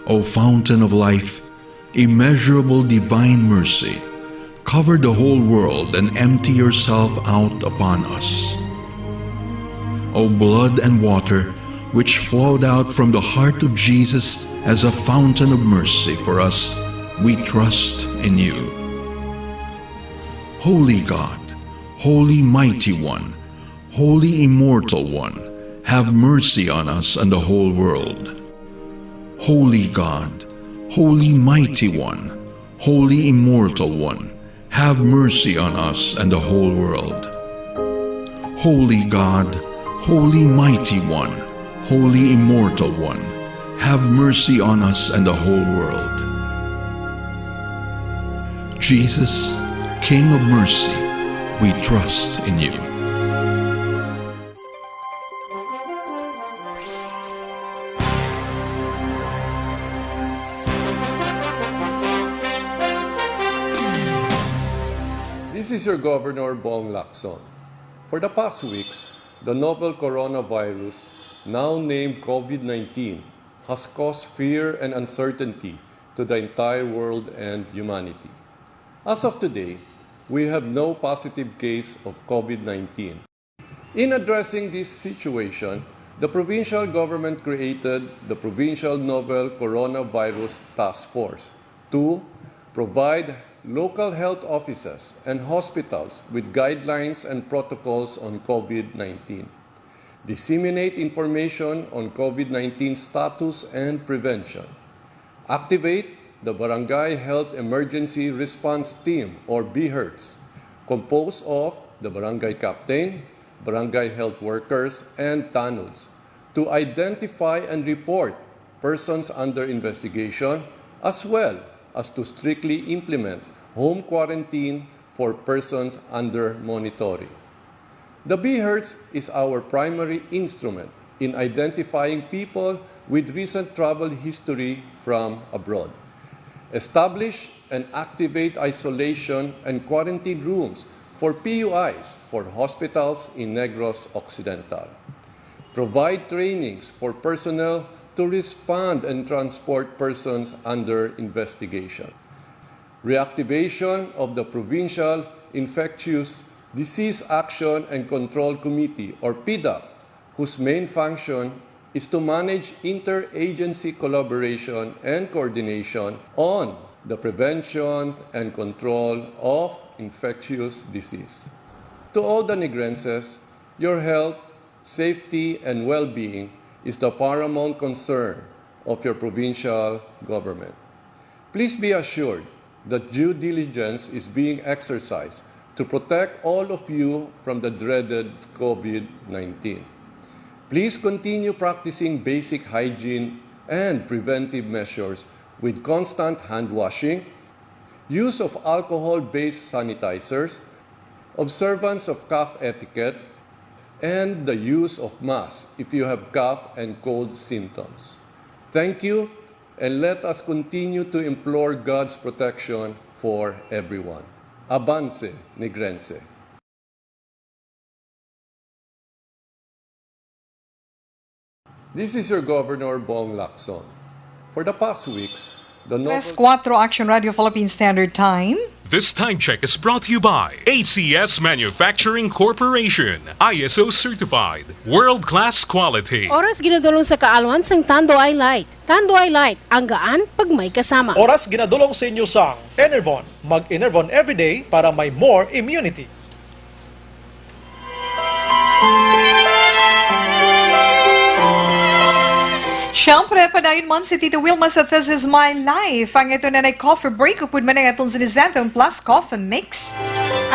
O fountain of life, immeasurable divine mercy, cover the whole world and empty yourself out upon us. O blood and water, which flowed out from the heart of Jesus as a fountain of mercy for us, we trust in you. Holy God, Holy Mighty One, Holy Immortal One, have mercy on us and the whole world. Holy God, Holy Mighty One, Holy Immortal One, have mercy on us and the whole world. Holy God, Holy Mighty One, Holy Immortal One, have mercy on us and the whole world. Jesus, King of mercy, we trust in you. This is your Governor Bong Lacson. For the past weeks, the novel coronavirus, now named COVID nineteen, has caused fear and uncertainty to the entire world and humanity. As of today, we have no positive case of COVID nineteen. In addressing this situation, the provincial government created the Provincial Novel Coronavirus Task Force to provide local health offices and hospitals with guidelines and protocols on COVID nineteen, disseminate information on COVID nineteen status and prevention, activate the Barangay Health Emergency Response Team, or BHERTs, composed of the barangay captain, barangay health workers, and tanods, to identify and report persons under investigation, as well as to strictly implement home quarantine for persons under monitoring. The BHERTs is our primary instrument in identifying people with recent travel history from abroad. Establish and activate isolation and quarantine rooms for P U Is for hospitals in Negros Occidental. Provide trainings for personnel to respond and transport persons under investigation. Reactivation of the Provincial Infectious Disease Action and Control Committee, or PIDAC, whose main function is to manage interagency collaboration and coordination on the prevention and control of infectious disease. To all the Negrenses, your health, safety, and well-being is the paramount concern of your provincial government. Please be assured that due diligence is being exercised to protect all of you from the dreaded COVID nineteen. Please continue practicing basic hygiene and preventive measures with constant hand washing, use of alcohol-based sanitizers, observance of cough etiquette, and the use of masks if you have cough and cold symptoms. Thank you, and let us continue to implore God's protection for everyone. Avance, Negrense. This is your Governor Bong Lacson. For the past weeks, Alas kuwatro, Action Radio Philippine Standard Time. This time check is brought to you by A C S Manufacturing Corporation, I S O certified, world-class quality. Oras ginadulong sa kaalwan sang Tanduay Light. Tanduay Light, ang gaan pag may kasama. Oras ginadulong sa inyo sang Enervon. Mag-Enervon everyday para may more immunity. Siyempre, padayon man si Tito Wilma sa This Is My Life. Ang ito na nay coffee break, upod man ang atong Zenithone Plus Coffee Mix.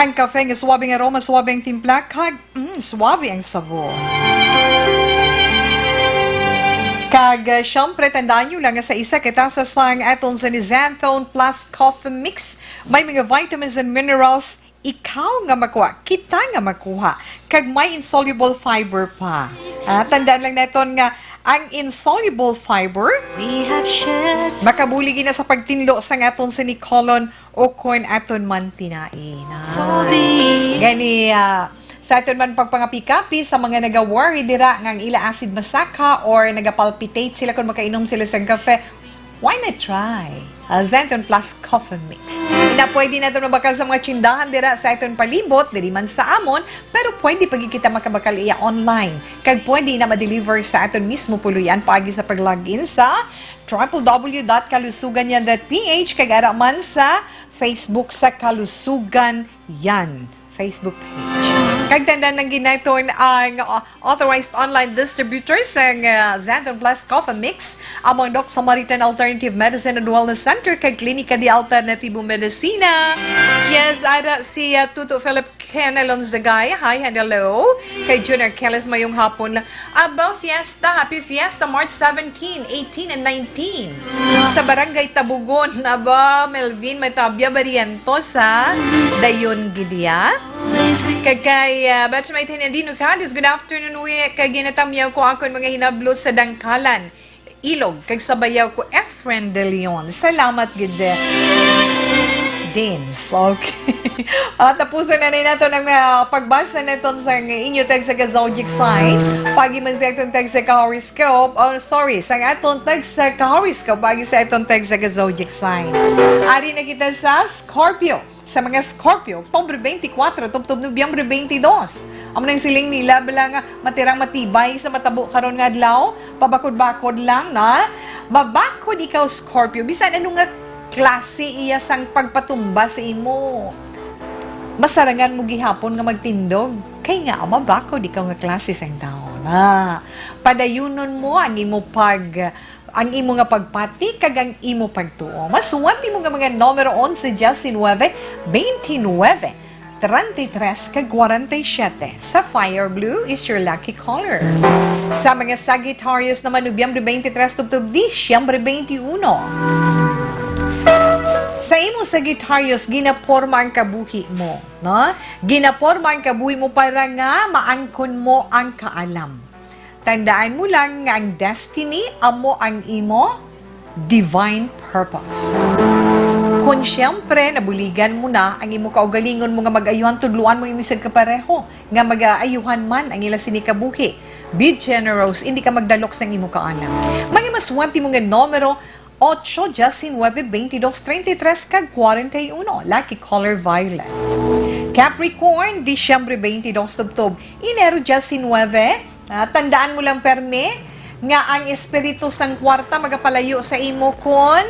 Ang kafe nga suabe nga aroma, suabe ang timpla, kag, mm, suabe ang sabor. Kag, uh, siyempre, tandaan nyo lang nga sa isa ka tasa sang atong Zenithone Plus Coffee Mix, may mga vitamins and minerals ikaw nga makuha, kita nga makuha, kag may insoluble fiber pa. Ah, tandaan lang naton nga ang insoluble fiber We have shared makabulig na sa pagtinlo sang aton sinikolon o kon aton man tinain. Ah. For me. Gani, ah, sa aton man pagpangapi-kapi sa mga naga-worry dira nga ang ila acid masaka or nagapalpitate sila kung makainom sila sa kafe, why not try, ah, Zenton Plus Coffee Mix? Ina, pwede naton mabakal sa mga tsindahan dira sa aton palibot, diri man sa amon, pero pwede pa gid kita makabakal iya online. Kag pwede na ma-deliver sa aton mismo puloy-an paagi sa pag-log in sa triple W dot kalusugan yan dot P H, kag ara man sa Facebook sa Kalusugan Yan Facebook page. Kag tandaan lang gid naton ang, uh, authorized online distributor sang, uh, Xanthone Plus Coffee Mix, amo ang Doc Samaritan Alternative Medicine and Wellness Center kag Klinika de Alternativo Medicina. Yes, ara si, uh, Tuto Philip Ken Alonzagay. Hi and hello. Kay Junior Keles, mayong hapon. Aba, fiesta, happy fiesta, March seventeen, eighteen, and nineteen. Sa Barangay Tabugon, aba, Melvin Matabia Barrientos, ha? Dayon gid iya. Kag kay, ah, Batchmate Hernandino Cadiz, good afternoon, wi. Kag ginatamyaw ko akon mga hinablo sa Dangkalan, Ilog, kag sa bayaw ko, Efren de Leon. Salamat gid, eh. Dins. Okay. At tapuson na ni naton ang, ah, pagbasa naton sa inyo text sa zodiac sign. Paagi man sa atong text sa horoscope. Oh, sorry, sa atong text sa horoscope. Paagi sa atong text sa zodiac sign. Ari na kita sa Scorpio. Sa mga Scorpio, Oktubre twenty-four tubtob Nobyembre twenty-two. Amo nang siling nila, bala nga matirang matibay sa matabo karon nga adlaw, pabakod-bakod lang, na? Mabakod ikaw, Scorpio, bisan ano nga klase iya sang pagpatumba sa imo. Masarangan mo gihapon nga magtindog, kay nga mabakod ikaw nga klase sang tawo, na? Padayunon mo ang imo pag ang imo nga pagpati kag ang imo pagtuo. Masuwat nimo nga mga numero onse, diecinuebe, veintinuebe, treinta y tres, kag cuarenta y siete. Sapphire blue is your lucky color. Sa mga Sagittarius naman, Nobyembre twenty-three tubtob Disyembre twenty-one. Sa imo, Sagittarius, ginaporma ang kabuhi mo, no? Ginaporma ang kabuhi mo para nga maangkon mo ang kaalam. Tandaan mo lang nga ang destiny amo ang imo divine purpose. Kon siyempre, nabuligan mo na ang imo kaugalingon mo nga mag-ayuhan, tudloan mo imo isang kapareho nga mag-aayuhan man ang ila sini kabuhi. Be generous, hindi ka magdalok sang imo kaalam. Mga maswerte mo nga numero, ocho, diecinuebe, veintidós, treinta y tres, kag cuarenta y uno. Lucky color, violet. Capricorn, Disyembre twenty-two tubtob Enero diecinuebe. Ah, tandaan mo lang, permi, nga ang espiritu sang kwarta magapalayo sa imo kon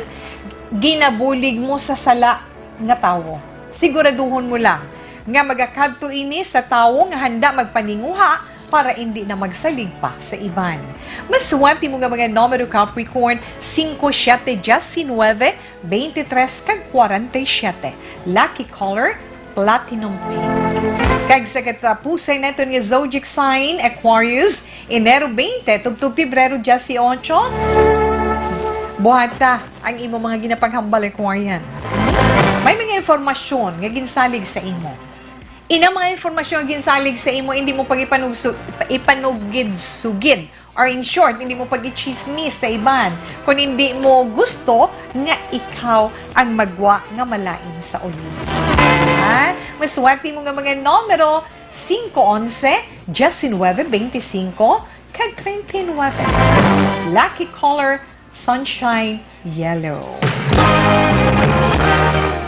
ginabulig mo sa sala nga tawo. Siguraduhon mo lang nga magakadto ini sa tawo nga handa magpaninguha para indi na magsalig pa sa iban. Maswerte mo nga mga numero, Capricorn, singko, siyete, diecinuebe, veintitrés, kag kwarenta y siyete. Lucky color, platinum pink. Kag sa katapusan naton nga zodiac sign, Aquarius, Enero twenty tubtob Pebrero dieciocho. Buhata ang imo mga ginapanghambal, Aquarian. May mga impormasyon nga ginsalig sa imo. Inang mga impormasyon nga ginsalig sa imo, hindi mo pag ipanugsu-, ipanugid-sugid. Or in short, hindi mo pag-ichismis sa iban, kung hindi mo gusto nga ikaw ang magwa nga malain sa uli. Ha? Maswerte mo nga mga numero, singko, onse, diecinuebe, veinticinco, kag treinta y nueve. Lucky color, sunshine, yellow.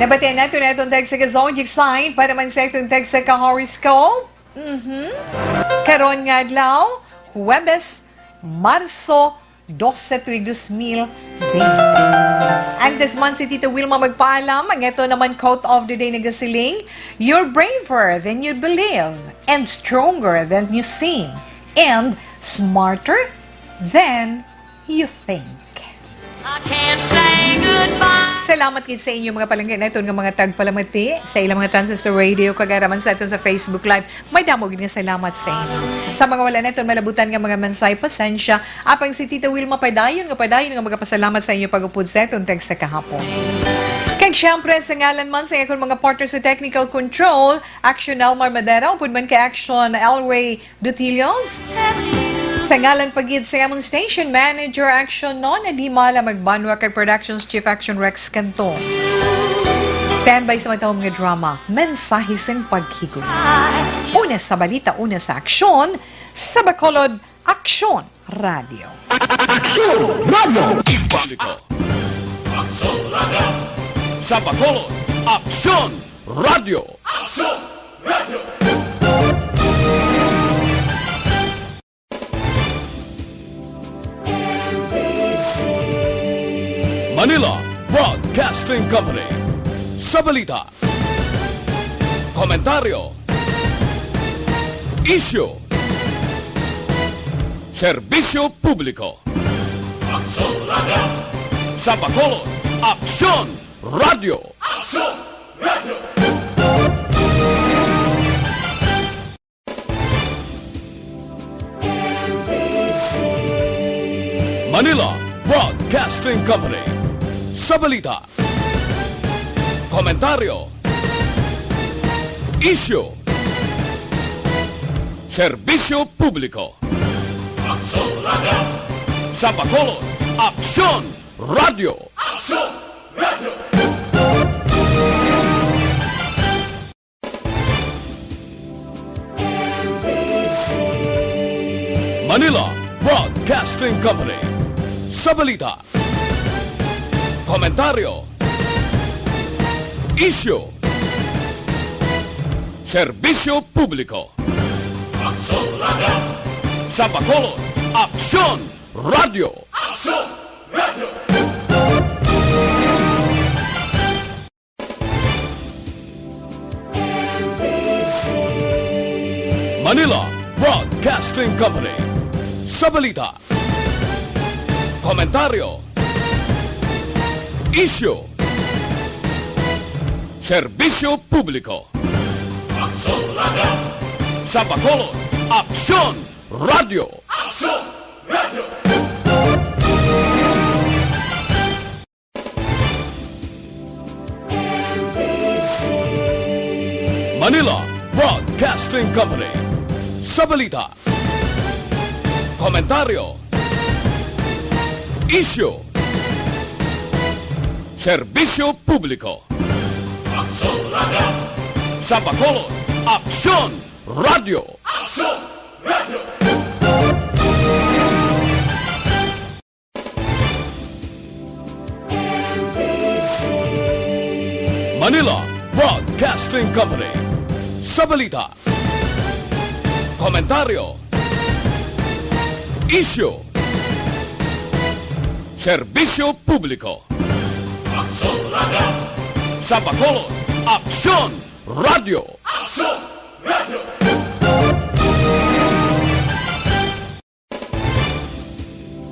Nabatian nato na itong text sa Zodiac Sign para man sa itong text sa ka-horoscope. Mhm. Karon nga adlaw, Huwebes, Marso dose, tuig dos mil bente. Antes man si Tita Wilma magpaalam, ang eto naman quote of the day nagasiling, "You're braver than you believe, and stronger than you seem, and smarter than you think." I can't say goodbye. Salamat gid sa inyo, mga palangga, na iton nga mga tagpalamati sa ilang mga transistor radio, kag ara man sa aton sa Facebook Live. May damo gid nga salamat sa inyo. Sa mga wala naton malabutan nga mga mensahe, pasensya. Apang si Tita Wilma padayon nga padayon nga magapasalamat sa inyo pag-upod sa aton text sa kahapon. Kag siyempre, sa ngalan man sa akon mga partner sa technical control, Action Elmar Madera, upod man kay Action Elway Dutilios. Sa ngalan pa gid sa amon station manager, Action Nona Di Mala Magbanwa, kag productions chief, Action Rex Canton. Standby sa matahom nga drama, Mensahe sing Paghigugma. Una sa balita, una sa aksyon, sa Bacolod, Aksyon Radio. Aksyon Radio. Publiko. Aksyon Radio. Sa Bacolod, Aksyon Radio. Aksyon Radio. Manila Broadcasting Company. Sa balita, komentaryo, isyu, serbisyo publiko. Aksyon Radio. Sa Bacolod, Aksyon Radio. Aksyon Radio. Manila Broadcasting Company. Sa balita, komentaryo, isyu, serbisyo publiko. Aksyon Radio. Sa Bacolod, Aksyon Radio. Aksyon Radio. Manila Broadcasting Company. Sa balita, komentaryo, isyu, serbisyo publiko. Aksyon Radio. Sa Bacolod, Aksyon Radio. Aksyon Radio. Manila Broadcasting Company. Sa balita, komentaryo, isyu, serbisyo publiko. Aksyon Radio. Sa Bacolod, Aksyon Radio. Aksyon Radio. Manila Broadcasting Company. Sa balita, komentaryo, isyu, serbisyo publiko. Aksyon Radio. Sa Bacolod, Aksyon Radio. Aksyon Radio. Manila Broadcasting Company. Sa balita, komentaryo, isyu, serbisyo publiko. Aksyon Radio. Sa Bacolod, Aksyon Radio. Aksyon Radio.